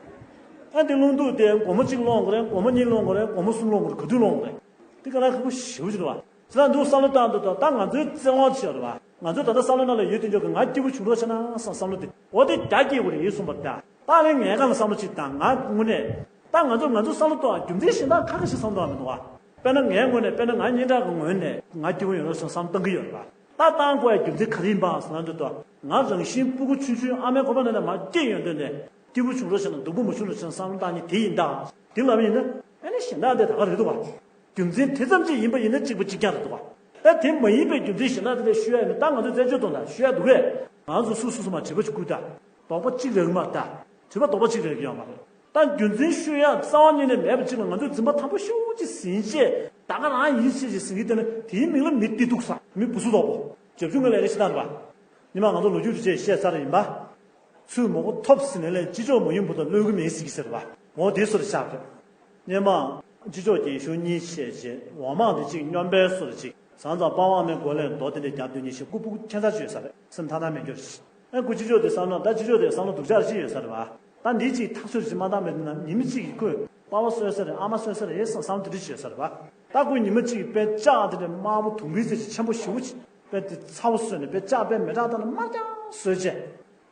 ཨ་འདི་རླུང་རྟ་དེ་སྒོར་མོ་གཅིག་སློང་དགོས་རེད། སྒོར་མོ་གཉིས་སློང་དགོས་རེད། སྒོར་མོ་གསུམ་སློང་དགོས་རེད། ག་དུས་སློང་དགོས་རེད། འདི་དཀའ་ལས་ཁག་པོ་ཞེ་པོ་ཅིག་རེད་བ། ཟེར་ན་འདུག་བསམ་བློ་བཏང་དུས་ད་ལྟ་ང་ཚོའི་བཙན་དབང་ཆེ་བ་རེད་བ། ང་ཚོའི་ད་ལྟ་བསམ་བློ་ནང་ལ་ཡོད་དོན་འཇོག་གི་ང་སྐྱིད་པོ་བྱུང་རོགས་བྱས་ན་བསམ་བསམ་བློ་དེ་འོ་དེ་རྒྱ་སྐྱེད་དགོས་རེད་གསུངས་པ་ད། ད་ལན་ངའི་སྒང་ལ་བསམ་བློ་ཅིག་བཏང་། ང་དངོས་གནས་ད་ང་ཚོ་ང་ཚོ་བསམ་བློ་གཏོང་རྒྱུ་མཚན་གཞན་དག་ཁ་ཁ་ཞིག་བསམ་བློ་གཏོང་མི་འདུག་བ། དཔེར་ན་ངའི་ངོས་ནས། དཔེར་ན་ང་སྙན་གྲགས་ཀྱི་ངོས་ནས་ང་སྐྱིད་པོ་ཡོང་རོགས་བྱས་ན་བསམ་བློ་གཏོང་གི་ཡོད་རེད་བ། ད་བཏང་དགོས་ཡ་རྒྱུ་མཚན་ག་རེ་ཡིན་པ་ཟེར་ན་འདུག་ད་ང་རང་བཞིན་སྤུ་གུ་ཆུང་ཆུང་ཨ་མའི་ཁ་པར་ནང་ནས་མར་སྐྱེས་ཡོང་དུས་ནས་སྐྱིད་པོ་བྱུང་རོགས་བྱས་ན་སྡུག་པོ་མ་བྱུང་རོགས་བྱས་ན་བསམ་བློ་བཏང་མཁན་དེ་ཡིན་ད། དེ་ལབ་ཡིན་ན་ཨ་ནི་གཞན་དག་དེ་ད་ག་རེད་འདུག་བ། རྒྱུ་མཚན་དེ་ཙམ་ཅིག་ཡིན་པ་ཡིན་ན་གཅིག་པ་གཅིག་རྐྱང་རེད་འདུག་ག་ད་དེ་མ་ཡིན་པའི་རྒྱུ་མཚན་གཞན་དག་དེ་འདྲ་ཤོད་ཡ་ཡིན་ན། ད་ང་ཚོ་རྩད་གཅོད་གཏོང་དང་ཤོད་ཡ་འདུག་གས། ང་ཚོ་སུ་སུ་སུ་མ་བྱེད་པ་ཅིག་བསྐུར་ད། དོགས་པ་གཅིག་རེད་མ་ད། དྲི་བ་དོགས་པ་གཅིག་རེད་ཡོད་མ་རེད། ད་རྒྱུ་མཚན་ཤོད་ཡ་རྩ་བ་ཉིད་ནས་མེད་པ་ཅིག་ལ་ང་ཚོས་འཛིན་པ་དམ་པོ་ཤུགས་ཅིག་ཟིན་བྱས་ད་ག་རང་ཡིན་ཤེས་ཅིག་ཟིན་གྱི་བསྡད་ན། དེའི་མིང་ལ་མི་བདེ་སྡུག་ཟ། མི་སྦུ་སུ་དོག་པོ། བྱབ་ཆུང་གི་ལས་རེ་ཞིག་བཏང་རེད་པ། ཉི་མ་ང་ཚོ་ལོ་རྒྱུས་རེ་བྱས་བཤད་ཚར་ཡིན་པ། ཚུར་མོ་གོ་ཐོབ་ཟིན་ནས་ལས་ཅི་ལྕོགས་མ་ཡོང་བར་དུ་གློད་གི་མེད་ཟེར་གི་ཟེར་བ། འོ་དེ་སོར་ཆགས་རེད། སྔོན་མ་ཅི་ལྕོགས་རྒྱན་ཤོག་གཉིས་བྱས་རྗེས་འོ་མ་འདི་གཅིག་སྨྱོན་པའི་སོར་གཅིག་ཟང་ཟང་པ་ཝང་མའི་མགོ་ལས་རྡོ་དེ་འདྲ་རྒྱབ་སྡོད་ཉིན་ཞིག་སྐུ་སྤུ་གུ་ཁྱད་མཚར་ཅིག་ཡོད་ས་རེད། སེམས་ཐག་ཐག་མེད་རྒྱུ་རེད། ཨ་ཁུ་ཅི་ལྕོགས་དེ་བསམ་ན། ད་ཅི་ལྕོགས་དེ་བསམ་ན་སྡུག་ཅག་ཅིག་ཡོད་ས་རེད་བ། ད་འདི་གཅིག་ཐག་ཆོད་ཅིག་མ་བཏང་པའི་ནང་ཉི་མ་གཅིག་གི་ཁོས་པ་ཝང་གསོས་ས་རེད། ཨ་མ་གསོས་ས་རེད་ཟེར་བསམ་དེ་འདྲ་ཅིག་ཡོད་ས་རེད་བ། ད་ཁོས་ཉི་མ་གཅིག་གི་དཔེ་ལྕགས་དེ་འདྲ་དམར་པོ་དུང་ཕྱུར་ཙམ་ཅིག་ཆེན་པོ་ཞེ་པོ་ཅིག་དཔེ་དེ་ཚ་པོ་བཟོས་ནས་དཔེ་ལྕགས་དཔེ་མེ་སྲེག་བཏང་ནས་དམར་རྐྱང་བཟོས་བྱས།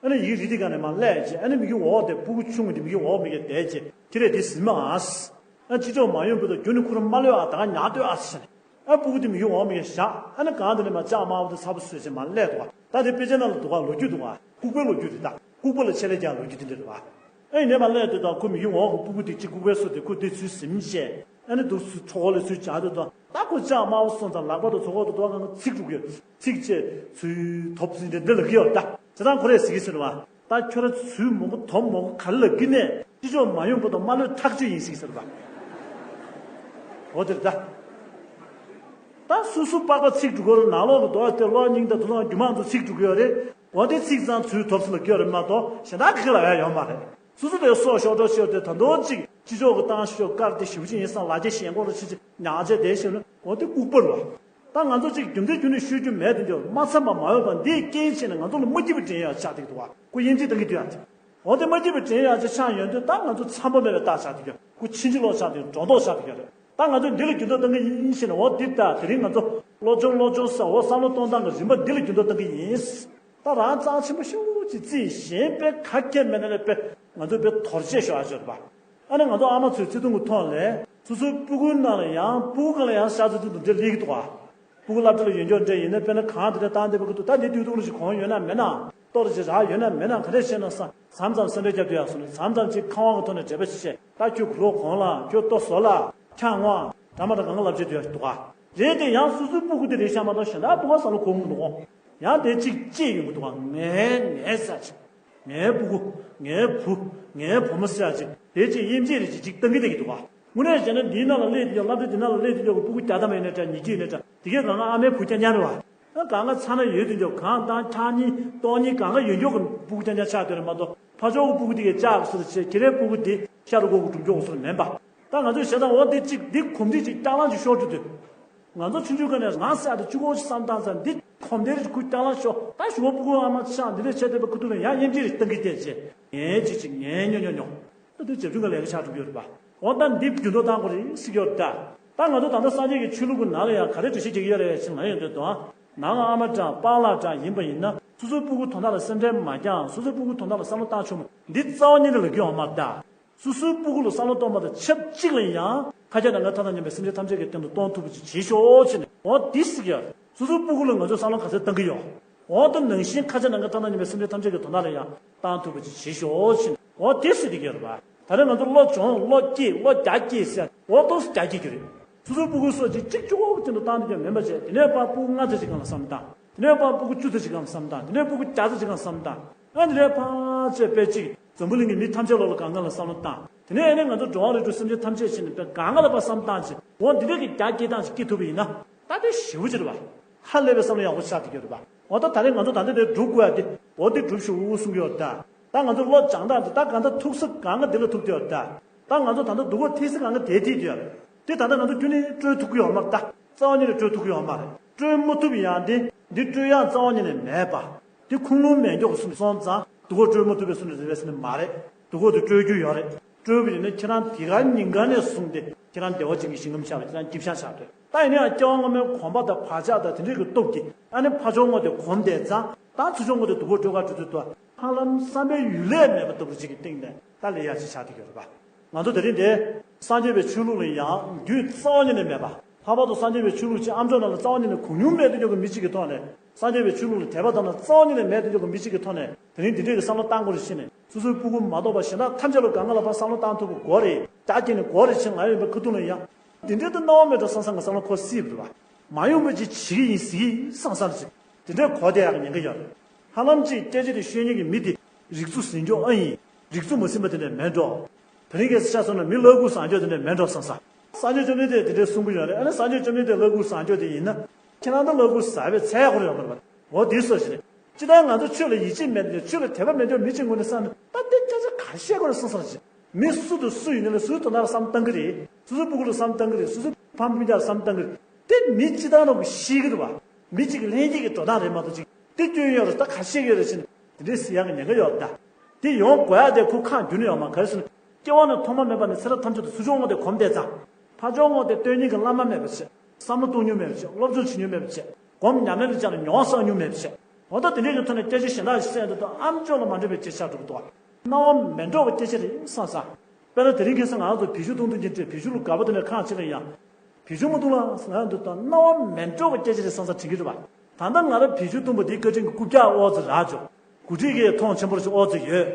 ཨ་ནི་ཡི་གེ་རིལ་དེ་སྒང་ནས་མར་སླེབས་བྱས། ཨ་ནི་མིག་གི་འོག་དེ་སྤུ་གུ་ཆུང་ངུ་དེ་མིག་གི་འོག་མིག་གིས་བལྟས་བྱས། ཁྱེད་རས་དེ་ཟིན་མ་ཨ་སི། ཨ་ཅི་ལྕོགས་མ་ཡོང་བར་དུ་རྒྱུན་ནས་ཁོ་རང་མ་གློད་ཨ། ད་ག་ཉག་ལྟོས་ཨ་སི་བྱས་ནས། ཨ་སྤུ་གུ་དེ་མིག་གི་འོག་མིག་གིས་བཞག་ཨ་ནི་གང་དེ་ནས་མར་ལྕགས་དམར་པོ་དེ་ཚ་པོ་བཟོས་བྱས་མར་སླེབས་འདུག་ག་ད་དེ་དཔེ་ཆའི་ནང་ལ་འདུག་ག་ལོ་རྒྱུས་འདུག་ག་ལྐུགས་པའི་ལོ་རྒྱུས་རེད་ད། ལྐུགས་པ་ལ་ཆེད་ལས་རྒྱག་ལོ་རྒྱུས་དེ་འདྲ་རེད་བ། ཨ་ཡིན་ནས་མར་སླེབས་དུས་ད་ཁོ་མིག་གི་འོག་གི་སྤུ་གུ་དེ་གཅིག་ལྐུགས་པའི་བཟོ་དེ་ཁོ་དེ་ཚུར་ཟིན་བྱས། ཨ་ནི་འདུག་སེ་ཁྲོ་བོ་ལ་ཚུར་སྦྱར་དུས་ད། ད་ཁོ་ལྕགས་དམར་པོ་སོང་ཙང་ལག་པ་དང་ཚོ་ཁོག་དང་ཐོག་ཁང་ཚིག་འགྲོ་གི་ཡོད། ཚིག་བྱས་ཚུར་ཐོབ་ཟིན་དེ་འདི་ལ་གི་ཡོད་ད། ཇ་དང་ཁོ་རས་ཟིག་གི་ཟེར་བ། ད་ཁྱོད་ར་ཚུར་མོ་གོ་དོམ་མོ་གོ་ག་ལ་གི་ནས་ཅི་ལྕོགས་མ་ཡོང་བར་དུ་མ་གློད་ཐག་ཆོད་ཡིན་ཟིག་ཟེར་བ། འོ་དེ་རེད་ད། ད་སུ་སུ་པགས་པ་ཚིག་འགྲོ་གི་ཡོད་རེད། ནང་ལོགས་ལ་རྡོ་ཡ་དེ་གློག་སྙིང་དང་དུ་ལོང་རྒྱུ་མང་དུ་ཚིག་འགྲོ་གི་ཡོད་རེད། འོ་དེ་ཚིག་ཙང་ཚུར་ཐོབ་ཟིན་ལ་གི་ཡོད་རེད་མ་གཏོགས་གཞན་དག་གི་ལ་ཡ་ཡོད་མ་རེད། སོ་སོ་དེ་སྲོག་ཤོར་འགྲོ་ཤོར་དེ་ད་དུང་གཅིག་སྤྱི་ཚོགས་ཀྱི་ཏང་ཤོག་བཀར་ཏེ་ཞེ་པོ་ཅིག་ཡིན་སང་ལ་རྒྱ་ཞེན་ཁོག་ལ་ཕྱི་ཅི་ཉག་ཆེ་དེ་ཞེ་ན་འོ་དེ་ལྐུགས་པ་རེད་བ། ད་ང་ཚོ་གཅིག་རྒྱུ་འབྲས་རྒྱུ་ནས་ཤོད་རྒྱུ་མེད་དེ་འདྲ་མ་འཚམ་པ་མ་འོས་པ་འདིའི་རྐྱེན་བྱས་ནས་ང་ཚོ་ལ་མ་སྐྱིད་པའི་དྲན་ཡག་ཆགས་བསྡད་ཀྱི་འདུག་བ། ཁོ་དབྱེ་འབྱེད་གཏང་གི་འདུག་ཡ་དེ། འོ་དེ་མ་སྐྱིད་པའི་དྲན་ཡག་ཅིག་ཆགས་ཡོང་དུས་ད་ང་ཚོ་འཚམ་པོ་མེད་པའི་རྟགས་ཆགས་བསྡད་ཀྱི་ཡོད། ཁོ་ཕྱིན་ཅི་ལོག་ཆགས་བསྡད་ཀྱི་འགྲོ་ལྡོག་ཆགས་བསྡད་ཀྱི་ཡོད་རེད། ད་ང་ཚོས་འདི་ལ་འགྱུར་ལྡོག་གཏང་གི་ཡིན་ཞེས་ནས་འོ་འདི་ལྟ་དེ་རིང་ང་ཚོ་སློབ་སྦྱོང་སློབ་སྦྱོང་ཟེར་འོ་བསམ་བློ་གཏོང་སྟངས་ཀྱི་རིམ་པ་འདི་ལ་འགྱུར་ལྡོག་གཏང་གི་ཡིན། ད་རང་རྩ་ཆེན་པོ་ཤོག་ཅིག་རྩིས་གཞན་དཔེ་ག་གེ་མེད་ན་ལས་དཔེ་ང་ཚོས་དཔེ་དོར་ཆས་ཤོག་ཨ་ཅོར་པ། ཨ་ནི་ང་ཚོ་ཨ་མ་ཚོའི་བརྩེ་དུང་གི་ཐོག་ལས་སོ་སོའི་སྤུ་གུའི་ནང་ལ་ཡང་སྤུ་གུ་གང་ལ་ཡང་ཤ་ཚ་ཚུལ་དུ་འདྲེ་སླེབས་ཀྱི་འདུག་ཨ། སྤུ་གུ་སློབ་གྲྭ་ལ་ཡོད་མགྱོགས་འདྲེ་ཡིན་ན་དཔེར་ན་གང་དེ་འདྲ་བཏང་བསྡད་པ་ཁུ་ཐུག་ད་འདི་དུས་ཐུང་རུ་ཞིག་གོང་ཡོད་ན་མེད་ན་ལྟོ་རུ་ཞིག་རག་ཡོད་ན་མེད་ན་ག་རེ་བྱས་ན་ས་མཚམས་མཚམས་སེམས་ཁྲལ་རྒྱབ་དུས་ཡག་སོང་ནས་མཚམས་མཚམས་ཅིག་ཁང་བ་གི་ཐོག་ནས་འབྲེལ་པ་ཞིག་བྱས་ད་ཁྱོད་གུ་ལོག་གོང་ལ་ཁྱོད་ལྟོ་བཟོ་ལ་ཁྱང་ངོ་ད་མ་ད་གང་ག་ལབ་བྱེད་དུས་ཡག་འདུག་ག་རེད་དེ་ཡང་སོ་སོའི་སྤུ་གུ་དེ་རེད་ཤག་མ་གཏོགས་གཞན་དག་སྤུ་གུ་བསམ་བློ་གོ་མི་འདུག་གོ་ཡང་དེ་གཅིག་ཅེས་ཡོང་གི་འདུག་ག་ངའི་ངའི་ས་ཆ། ངའི་སྤུ་གུ། ངའི་བུ། ངའི་བུ་མོ་ཟེར་ཡག་ཅིག་དེ་ཅིག་དབྱེ་འབྱེད་རེ་ཅིག་ཅིག་གཏང་གི་བསྡད་ཀྱི་འདུག་ག་དངོས་གནས་བྱས་ན་འདིའི་ནང་ལ་སླེབས་དུས་ཀྱང་སློབ་གྲྭ་འདི་ནང་ལ་སླེབས་དུས་ཀྱང་སྤུ་གུ་བརྒྱ་ཐམ་ཡིན་ན་འདྲ་ཉིས་བརྒྱ་ཡིན་ན་འདྲ་དེ་གས་གང་ག་ཨ་མའི་བུ་རྐྱང་རྐྱང་རེད་བ། ཨ་གང་ག་ཚ་ན་ཡོད་དུས་ཀྱང་གང་དང་འཁྱག་གཉིས་ལྟོགས་གཉིས་གང་ག་ཡོད་མགྱོགས་ཀྱི་སྤུ་གུ་རྐྱང་རྐྱང་ཆགས་བསྡད་རེད་མ་གཏོགས་ཕ་ཕྱོགས་ཀྱི་སྤུ་གུ་དེ་གས་ལྕགས་ཀྱི་སུ་རེ་བྱས་ཁྱེད་རའི་སྤུ་གུ་དེ་ཤ་རུ་སྒོ་གི་སྒྲུབ་མགྱོགས་ཀྱི་སུ་རེ་མིན་པ། ད་ང་ཚོས་བྱས་ཙང་འོ་འདི་གཅིག་འདི་གོམས་འདྲིས་ཅིག་རྐྱང་ལང་ཅིག་ཤོར་རྒྱུ་དུས། ང་ཚོ་ཆུང་ཆུང་སྒང་ནས་ང་ཟེར་ཡག་དེ་གཅིག་པོ་ཞིག་བསམ་སྟངས་ཙམ་འདི་གོམས་འདྲིས་རེ་ཁུར་རྐྱང་ལང་ཤོག་ད་ཞུ་བ་སྤུ་གུ་ཨ་མ་ཆགས་འདི་འདྲས་བྱས་བསྡད་པ་ཁུ་ཐུག་ལ་ཡང་དབྱེ་འབྱེད་རེ་གཏང་གི་བསྡད་བྱས་ངའི་ཅིག་ཅིག་ངའི་ཉོ་ཉོ་ཉོ། ད་དེ་བྱབ་ཆུང་གི་ལས་ཀ་ཆགས་འགྲོ་གི་ཡོད་རེད་པ། འོ་ད་འདི་འགྱུར་ལྡོག་གཏང་དགོས་རེད་ཟེར་གྱི་ཡོད་རེད་ད། ད་ང་ཚོ་ད་ལྟ་སངས་རྒྱས་ཀྱི་ཆོས་ལུགས་ཀྱི་ནང་ལ་ཡང་ག་རེ་འགྲེལ་བཤད་རྒྱག་གི་ཡོད་རེད་ཟེར་ན་ཡོད་འདོད་དོ། ནང་ཨ་མ་གྲངས་པཱ་ལགས་གྲངས་ཡིན་པ་ཡིན་ན་སོ་སོའི་སྤུ་གུ་དོན་དག་ལ་སེམས་ཁྲལ་མ་བསྐྱངས་སོ་སོའི་སྤུ་གུ་དོན་དག་ལ་བསམ་བློ་བཏང་ཆོག་མ་འདི་རྩ་བ་ཉིད་ནས་ལབ་ཀྱི་ཡོད་མ་རེད་ད། སོ་སོའི་སྤུ་གུ་ལ་བསམ་བློ་གཏོང་བ་དང་ཆབས་ཅིག་ལ་ཡང་ཁ་ཆེ་ནང་ཁ་མཐའ་དང་མཉམ་པའི་སེམས་ཅན་ཐམས་ཅད་ཀྱི་སྟེང་དུ་གཏོང་ཐུབ་པ་ཅིག་བྱེད་ཤོག་ཅེས་ནས་འོ་འདི་ཟེར་གྱི་ཡོད། སོ་སོའི་སྤུ་གུ་ལ་ང་ཚོས་བསམ་བློ་ག་ཚད་གཏང་གི་ཡོད། འོ་ད་ནང་བཞིན་ཁ་ཆེ་ནང་ཁ་མཐའ་དང་མཉམ་པའི་སེམས་ཅན་ཐམས་ཅད་ཀྱི་དོན་དག་ལ་ཡང་གཏོང་ཐུབ་པ་ཅིག་བྱེད་ཤོག་ཅེས་ནས་འོ་འདི་ཟེར་བསྡད་ཀྱི་ཡོད་རེད་པ། ད་རེས་ང་ཚོ་བློ་སྦྱོང་བློ་སྐྱེད་བློ་རྒྱ་སྐྱེད་ཟེར་འོ་ཏོག་ཙམ་རྒྱ་སྐྱེད་ཀྱི་རེད། སོ་སོའི་སྤུ་གུ་སོགས་ཀྱིས་གཅིག་གཅིག་འོག་གི་སྟེང་དུ་བཏང་ནས་ཀྱང་མིན་པ་བྱས་དེ་ནས་ཕར་སྤུ་གུ་ལྔ་ཙམ་ཅིག་སྒང་ལ་བསམ་བཏང་དེ་ནས་ཕར་སྤུ་གུ་བཅུ་ཙམ་ཅིག་སྒང་ལ་བསམ་བཏང་དེ་ནས་སྤུ་གུ་བརྒྱ་ཙམ་ཅིག་སྒང་ལ་བསམ་བཏང་། ཨ་ནི་རེད་ཕར་ཚད་དཔེ་གཅིག་འཛམ་བུ་གླིང་གི་མི་ཐམས་ཅད་ལོག་ལ་གང་ག་ལ་བསམ་བློ་བཏང་། དེ་ནས་ཨ་ནི་ང་ཚོ་འགྲོ་བ་རིགས་དྲུག་སེམས་ཅན་ཐམས་ཅད་ཕྱིན་ནས་དཔེ་གང་ག་ལ་ཕར་བསམ་བཏང་ཅིག་འོ་འདི་འདྲ་གི་རྒྱ་སྐྱེད་སྟངས་ཤིག་སྐྱེ་ཐུབ་པ་ཡིན་ན་ད་དེ་ཞེ་པོ་ཅིག་རེད་བ། ཧ་ལས་པའི་བསམ་བློ་ཡག་པོ་ཆགས་ཐུབ་ཀྱི་རེད་བ། འོ་ད་ད་རེས་ང་ཚོ་ད་ལྟ་དེ་སྒྲུབ་དགོས་ཡ་དེ་འོ་འདི་སྒྲུབ་ཤོག་གསུང་གི་ཡོད་ད། ད་ང་ཚོ་བློ་སྦྱང་སྟངས་དེ་ད་གང་ལྟར་ཐུག་ས་གང་ག་འདི་ལ་ཐུག་ཐུབ་ཡོད་ད། ད་ང་ཚོ་ད་ལྟ་སྡུག་གོ་ཐེབས་ས་གང་ག་དེ་ཐེབས་ཡོད་རེད། དེ་ད་ལྟ་ང་ཚོ་ཁྱོན་ནས་སྤྲོད་ཐུབ་ཀྱི་ཡོད་མ་རེད་ད། རྩ་བ་ཉིད་ནས་སྤྲོད་ཐུབ་ཀྱི་ཡོད་མ་རེད། སྤྲོད་མ་ཐུབ་ཡང་དེ་འདི་སྤྲོད་ཡག་རྩ་བ་ཉིད་ནས་མེད་པ། དེ་ཁུངས་ལུང་མེད་མགྱོགས་སུ་སོང་ཙང་སྡུག་གོ་སྤྲོད་མ་ཐུབ་པའི་སུ་ནས་རེ་བའི་སུ་ནས་མ་རེད། སྡུག་གོ་དེ་སྤྲོད་རྒྱུ་ཡོད་རེད། སྤྲོད་པ་ཡིན་ན་ཁྱེད་རང་དེ་ག་ཉིན་གང་ནས་བཟུང་སྟེ་ཁྱེད་རང་བདེ་བ་ཅན་གྱི་ཞིང་ཁམས་ཆགས་པ་ཁྱེད་རང་སྐྱིད་ཤང་ཆགས་འདོད། ད་ཡིན་ན་ཡང་སྐྱེ་བ་སྔ་མའི་གོམས་པ་དང་བག་ཆགས་དང་དེ་འདྲས་ཀྱི་སྟོབས་ཀྱིས་ཨ་ནི་ཕར་ཕྱོགས་ངོས་དེ་གོམས་བསྡད་ཙང་ད་ཚུར་ཕྱོགས་ངོས་དེ་སྡུག་གོ་སྤྲོད་ག་འགྲོ་ཚུལ་དུ་ཧ་ལམ་བསམ་པའི་ཡུལ་ལས་མེད་པ་ལྟ་བུ་ཅིག་གི་སྟེང་ནས་ད་ལས་ཡག་ཅིག་ཆགས་བསྡད་ཀྱི་ཡོད་རེད་པ། ང་ཚོ་དེ་རིང་འདིར་སངས་རྒྱས་པའི་ཆོས་ལུགས་ལ་ཡང་རྒྱུས་རྩ་བ་ཉིད་ནས་མེད་པ། ལྷག་པར་དུ་སངས་རྒྱས་པའི་ཆོས་ལུགས་ཅིག་ཨ་མཆོག་ནང་ལ་རྩ་བ་ཉིད་ནས་གོ་མྱོང་མེད་དུས་ཀྱང་མི་གཅིག་གི་ཐོག་ནས་སངས་རྒྱས་པའི་ཆོས་ལུགས་ལ་དད་པ་དང་ནི་རྩ་བ་ཉིད་ནས་མེད་དུས་ཀྱང་མི་གཅིག་གི་ཐོག་ནས་དེ་རིང་འདི་འདྲས་ཀྱི་བསམ་བློ་བཏང་དགོས་རེད་ཟེར་ནས་སོ་སོའི་སྤུ་གུ་མ་གཏོགས་པ་གཞན་དག་ཐམས་ཅད་ལ་གང་ག་ལ་ཕར་བསམ་བློ་བཏང་ཐུབ་དགོས་རེད་རྒྱ་སྐྱེད་ནས་དགོས་རེད་ཟེར་ང་ཡོད་པའི་ཁ་ཐུག་ལ་ཡང་འདི་འདྲས་དུ་སྣང་བ་མེད་འགྲོ་བསམ་བསམ་ང་བསམ་བློ་འཁོར་སྲིད་པ་རེད་བ། མ་ཡོང་བ་ཅིག་བྱེད་ཀྱི་ཡིན་ཟེར་གྱི་བསམ་བསམ་ཅིག་དེ་འདྲས་གོ་བསྡད་ཡག་གི་ཉེན་ཁ་ཡོད་རེད། ཧ་ལམ་ཅིག་སྐད་ཆ་དེ་ཤོད་མཁན་གྱི་མི་དེ་རིག་ཚུགས་ཟིན་རྒྱུ་ཨ་ཡིན། རིག་ཚུགས་མ་ཟིན་པ་དེ་འདྲས་མེད་འགྲོ། དེ་རིང་ཁ་སང་ཆ་མཚོན་ན་མི་ཀླད་ཀོར་བཟང་སྤྱོད་དེ་འདྲས་མེད་འགྲོ་བསམ་བསམ། སངས་རྒྱས་བཅོམ་ལྡན་འདས་དེ་འདྲས་གསུང་གི་ཡོད་རེད། ཨ་ནི་སངས་རྒྱས་བཅོམ་ལྡན་འདས་ཀླད་ཀོར་བཟང་སྤྱོད་དེ་ཡིན་ན། ཁྱེད་རང་ད་ཀླད་ཀོར་བཟང་བའི་ཚད་ཡག་པོ་རེད་ཡོད་མ་རེད་པ། འོ་དེ་སོ་ཞིག་རེད། སྤྱིར་བཏང་ང་ཚོ་ཆོས་ལ་ཡིད་ཆེས་མེད་དེ་ཆོས་ལ་དད་པ་མེད་འགྲོ་མི་གཅིག་ངོས་ནས་བསམ་ན་ད་དེ་སྐད་ཆ་ག་རེ་བཤད་དགོས་རེད་བསམ་བསམ་ཞིག་མི་སུ་དང་སུ་ཡིན་ན་ལ་སོ་སོའི་དོན་དག་ལ་བསམ་བཏང་གི་རེད། སོ་སོའི་ཕ་མ་ལ་བསམ་བཏང་གི་རེད། སོ་སོའི་ཕ་མ་སྤུན་ཀྱག་ལ་བསམ་བཏང་གི་རེད། དེ་མི་སྤྱིར་བཏང་ལ་ཤེས་ཀྱི་རེད་བ། མི་གཅིག་གི་ལྷན་སྐྱེས་ཀྱི་འགྲོ་སྟངས་རེད་མ་གཏོགས་ཅིག་དེ་སྐྱོན་ཡོད་རེད་ད་ག་ཤེས་ཀྱི་ཡོད་རེད་ཟེར་ནས་དེ་འདྲའི་ཟེར་ཡག་གི་ཉེན་ཁ་ཡོད་རེད་ད། དེ་ཡོང་དགོས་ཡ་དེ་ཁོ་ཁག་རྒྱུན་ནས་ཡོད་མ་ག་རེ་ཟེར་ན། སྐྱེ་བ་ནས་ཐོག་མ་མེད་པ་ནས་ཚེ་རབས་ཐམས་ཅད་དུ་ཚུར་ཕྱོགས་ངོས་དེ་གོམས་བསྡད་ཙང་། ཕར་ཕྱོགས་ངོས་དེ་སྟོན་མཁན་གྱི་བླ་མ་མེད་པ་བྱས། བསམ་བློ་གཏོང་མྱོང་མེད་པ་བྱས། སློབ་སྦྱོང་བྱེད་མྱོང་མེད་པ་བྱས། སྒོམ་ཉམས་ལེན་ལ་བཅར་ནས་མྱོང་བ་བསགས་མྱོང་མེད་པ་བྱས། འོ་ད་དེ་འདྲའི་གི་ཐོག་ནས་སྐད་ཆ་གཞན་དག་ཞིག་བཤད་འདུག་ད་ཨ་མཆོག་ལ་མ་འགྲིག་པའི་སྐད་ཆ་འགྲོ་གི་འདུག་བ། སྣང་བ་མེད་འགྲོ་བའི་སྐད་ཆ་རེད་བསམ་བསམ། དཔེར་ན་དེ་རིང་ཁ་སང་ང་རང་ཚོ་བེད་སྤྱོད་གཏོང་དུས་ཀྱི་འདྲ་བེད་སྤྱོད་ལ་དགའ་པོ་དེ་འདྲ་ཁག་ཆེ་ན་ཡང་། བེད་སྤྱོད་མ་གཏོང་ལ་ང་རང་ཚོ་ད་སྣང་བ་མེད་འགྲོ་བའི་སྐད་ཆ་རེད་བསམ་བསམ་དྲན་གྱི་རེད་བ། ད་ལྟ་ང་རང་བེད་སྤྱོད་གཏོང་པ་འདིའི་བཀའ་དྲིན་གྱི་རྐུབ་བཀྱག་ཨོ་ཙི་རག་ཆོག་གོ་སྒྲིག་གི་མཐོང་ཆེན་པོ་ཞིག་ཨོ་ཙི་ཡོད།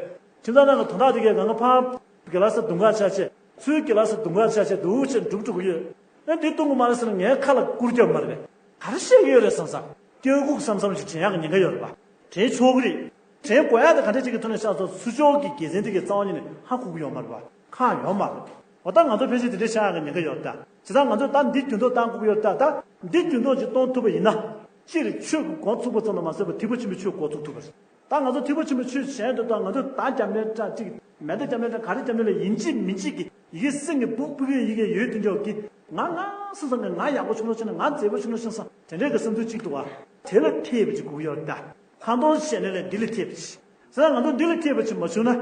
ཁྱིམ་ཚང་ནང་གི་དོན་དག་དེ་གས་ང་ང་ཕར་དགེ་ལགས་སར་དུང་ཁ་ཆ་ཆེ། ཚུར་དགེ་ལགས་སར་དུང་ཁ་ཆ་ཆེ་འདུག་ཆེ་འགྲུབ་འགྲོ་གི་ཡོད། ཨེ་འདི་གཏོང་གི་མ་རེད་ཟེར་ན་ངའི་ཁ་ལ་སྐུར་རྒྱབ་མ་རེད་པས། ག་རེ་བཤད་ཀྱི་ཡོད་རེད་བསམ་བསམ། སྐྱོ་སྒུག་བསམ་བསམ་ཞིག་དྲན་ཡག་གི་ཉེན་ཁ་ཡོད་རེད་པ། དྲན་ཆོག་གི་རེད། དྲན་དགོས་ཡག་དེ་ག་འདྲ་ཅིག་གི་ཐོག་ནས་ཤག་སོགས་ཚུར་ཕྱོགས་ཀྱི་དགེ་མཚན་དེ་གའི་རྩ་བ་ཉིད་ནས་ཧ་གོ་གི་ཡོད་མ་རེད་པ། ཁག་ཡོད་མ་རེད། འོ་ད་ང་ཚོ་ཕལ་ཆེར་དེ་འདྲའི་ཆགས་ཡག་གི་ཉེན་ཁ་ཡོད་རེད་ད། བྱས་ཙང་ང་ཚོས་ད་འདི་འགྱུར་ལྡོག་གཏང་དགོས་ཀྱི་ཡོད་རེད་ད། ད་འདི་འགྱུར་ལྡོག་ཅིག་གཏོང་ཐུབ་པ་ཡིན་ན། སྤྱིར་ཆོས་ཀྱི་འགོ་ཚུགས་པ་ཙམ་དུ་མ་ཟད་པར་ཐེག་པ་ཆེན་པོའི་ཆོས་འགོ་ཚུགས་ཐུབ་པ་རེད། ད་ང་ཚོ་ཐེག་པ་ཆེན་པོའི་ཆོས་གཞན་དུ་ད་ང་ཚོས་ད་རྒྱབ་ནས་ད་ཅིག་ མེ་མདའ་རྒྱབ་ནས་དང་ག་རེ་རྒྱབ་ནས་ལ་ཡིན་གཅིག་མིན་གཅིག་གི་ཡི་གེ་སེམས་ཀྱི་སྦུག་སྦུག་གི་ཡི་གེ་ཡོད་དུས་འཇོག་གི། ང་ང་སུ་ཙམ་གི་ང་ཡག་པོ་བྱུང་ལོ་ཆེ་ན། ང་མཛེས་པོ་བྱུང་ལོ་ཆེ་ས་དེ་འདྲའི་གི་བསམ་ཚུལ་གཅིག་འདུག་བ། དེ་ལ་ཐེབས་པ་ཅིག་དགོས་ཡོད་ད། ཁ་འདོན་བྱས་ནས་ལས་འདི་ལ་ཐེབས་པ་ཅིག་ཟེར་ན། ང་ཚོ་འདི་ལ་ཐེབས་པ་ཅིག་མ་བྱུང་ན།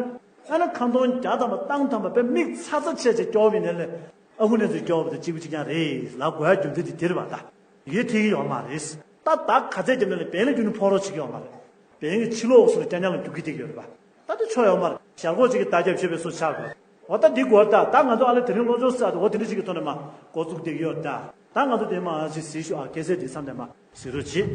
ཨ་ན་ཁ་འདོན་བརྒྱ་ཐམ་པ་སྟོང་ཐམ་པ་དཔེ་མིག་ཚ་ཚ་བྱས་བྱས་སྐྱོ་བ་ཡིན་ནས་ལས། ཨ་ཁུ་ནས་ཚོས་སྐྱོ་བ་དང་གཅིག་པ་གཅིག་རྐྱང་རེད་ལབ་དགོས་ཡ་རྒྱུ་མཚན་དེ་དེ་རེད་བ་ད། ཡིད་ཐེག་གི་ཡོད་མ་རེད། ད་ད་ག་ཚད་རྒྱབ་ནས་ལས་བན་ལ་རྒྱུ་ནི་ཕོག་རོགས་བྱེད་ཀྱི་ཡོད་མ་རེད། བན་གྱི་ཕྱི་ལོགས་སུ་ལ་རྐྱང་རྐྱང་ལ་རྒྱུག་གི་བསྡད་ཀྱི་ཡོད་རེད་པ། ད་དེ་ཆོ་ཡོད་མ་རེད། ཞར་གོག་ཅིག་གི་ད་རྒྱབ་བྱེད་པའི་སུ་ཆགས་དགོས། འོ་ད་འདི་དགོས་ད། ད་ང་ཚོ་ཨ་ལེ་དེ་རིང་ལོ་ཅོག་ས་དེ་འོ་དེ་འདྲ་ཞིག་གི་ཐོག་ནས་མ་འགོ་བཙུགས་བསྡད་ཀྱི་ཡོད་ད། ད་ང་ཚོ་དེ་མ་ཨ་ཅིག་ཟིག་ཞུ་ཨ། སྐད་ཆ་འདི་མཚམས་དེ་མ་ཟིག་རོགས་བྱེད།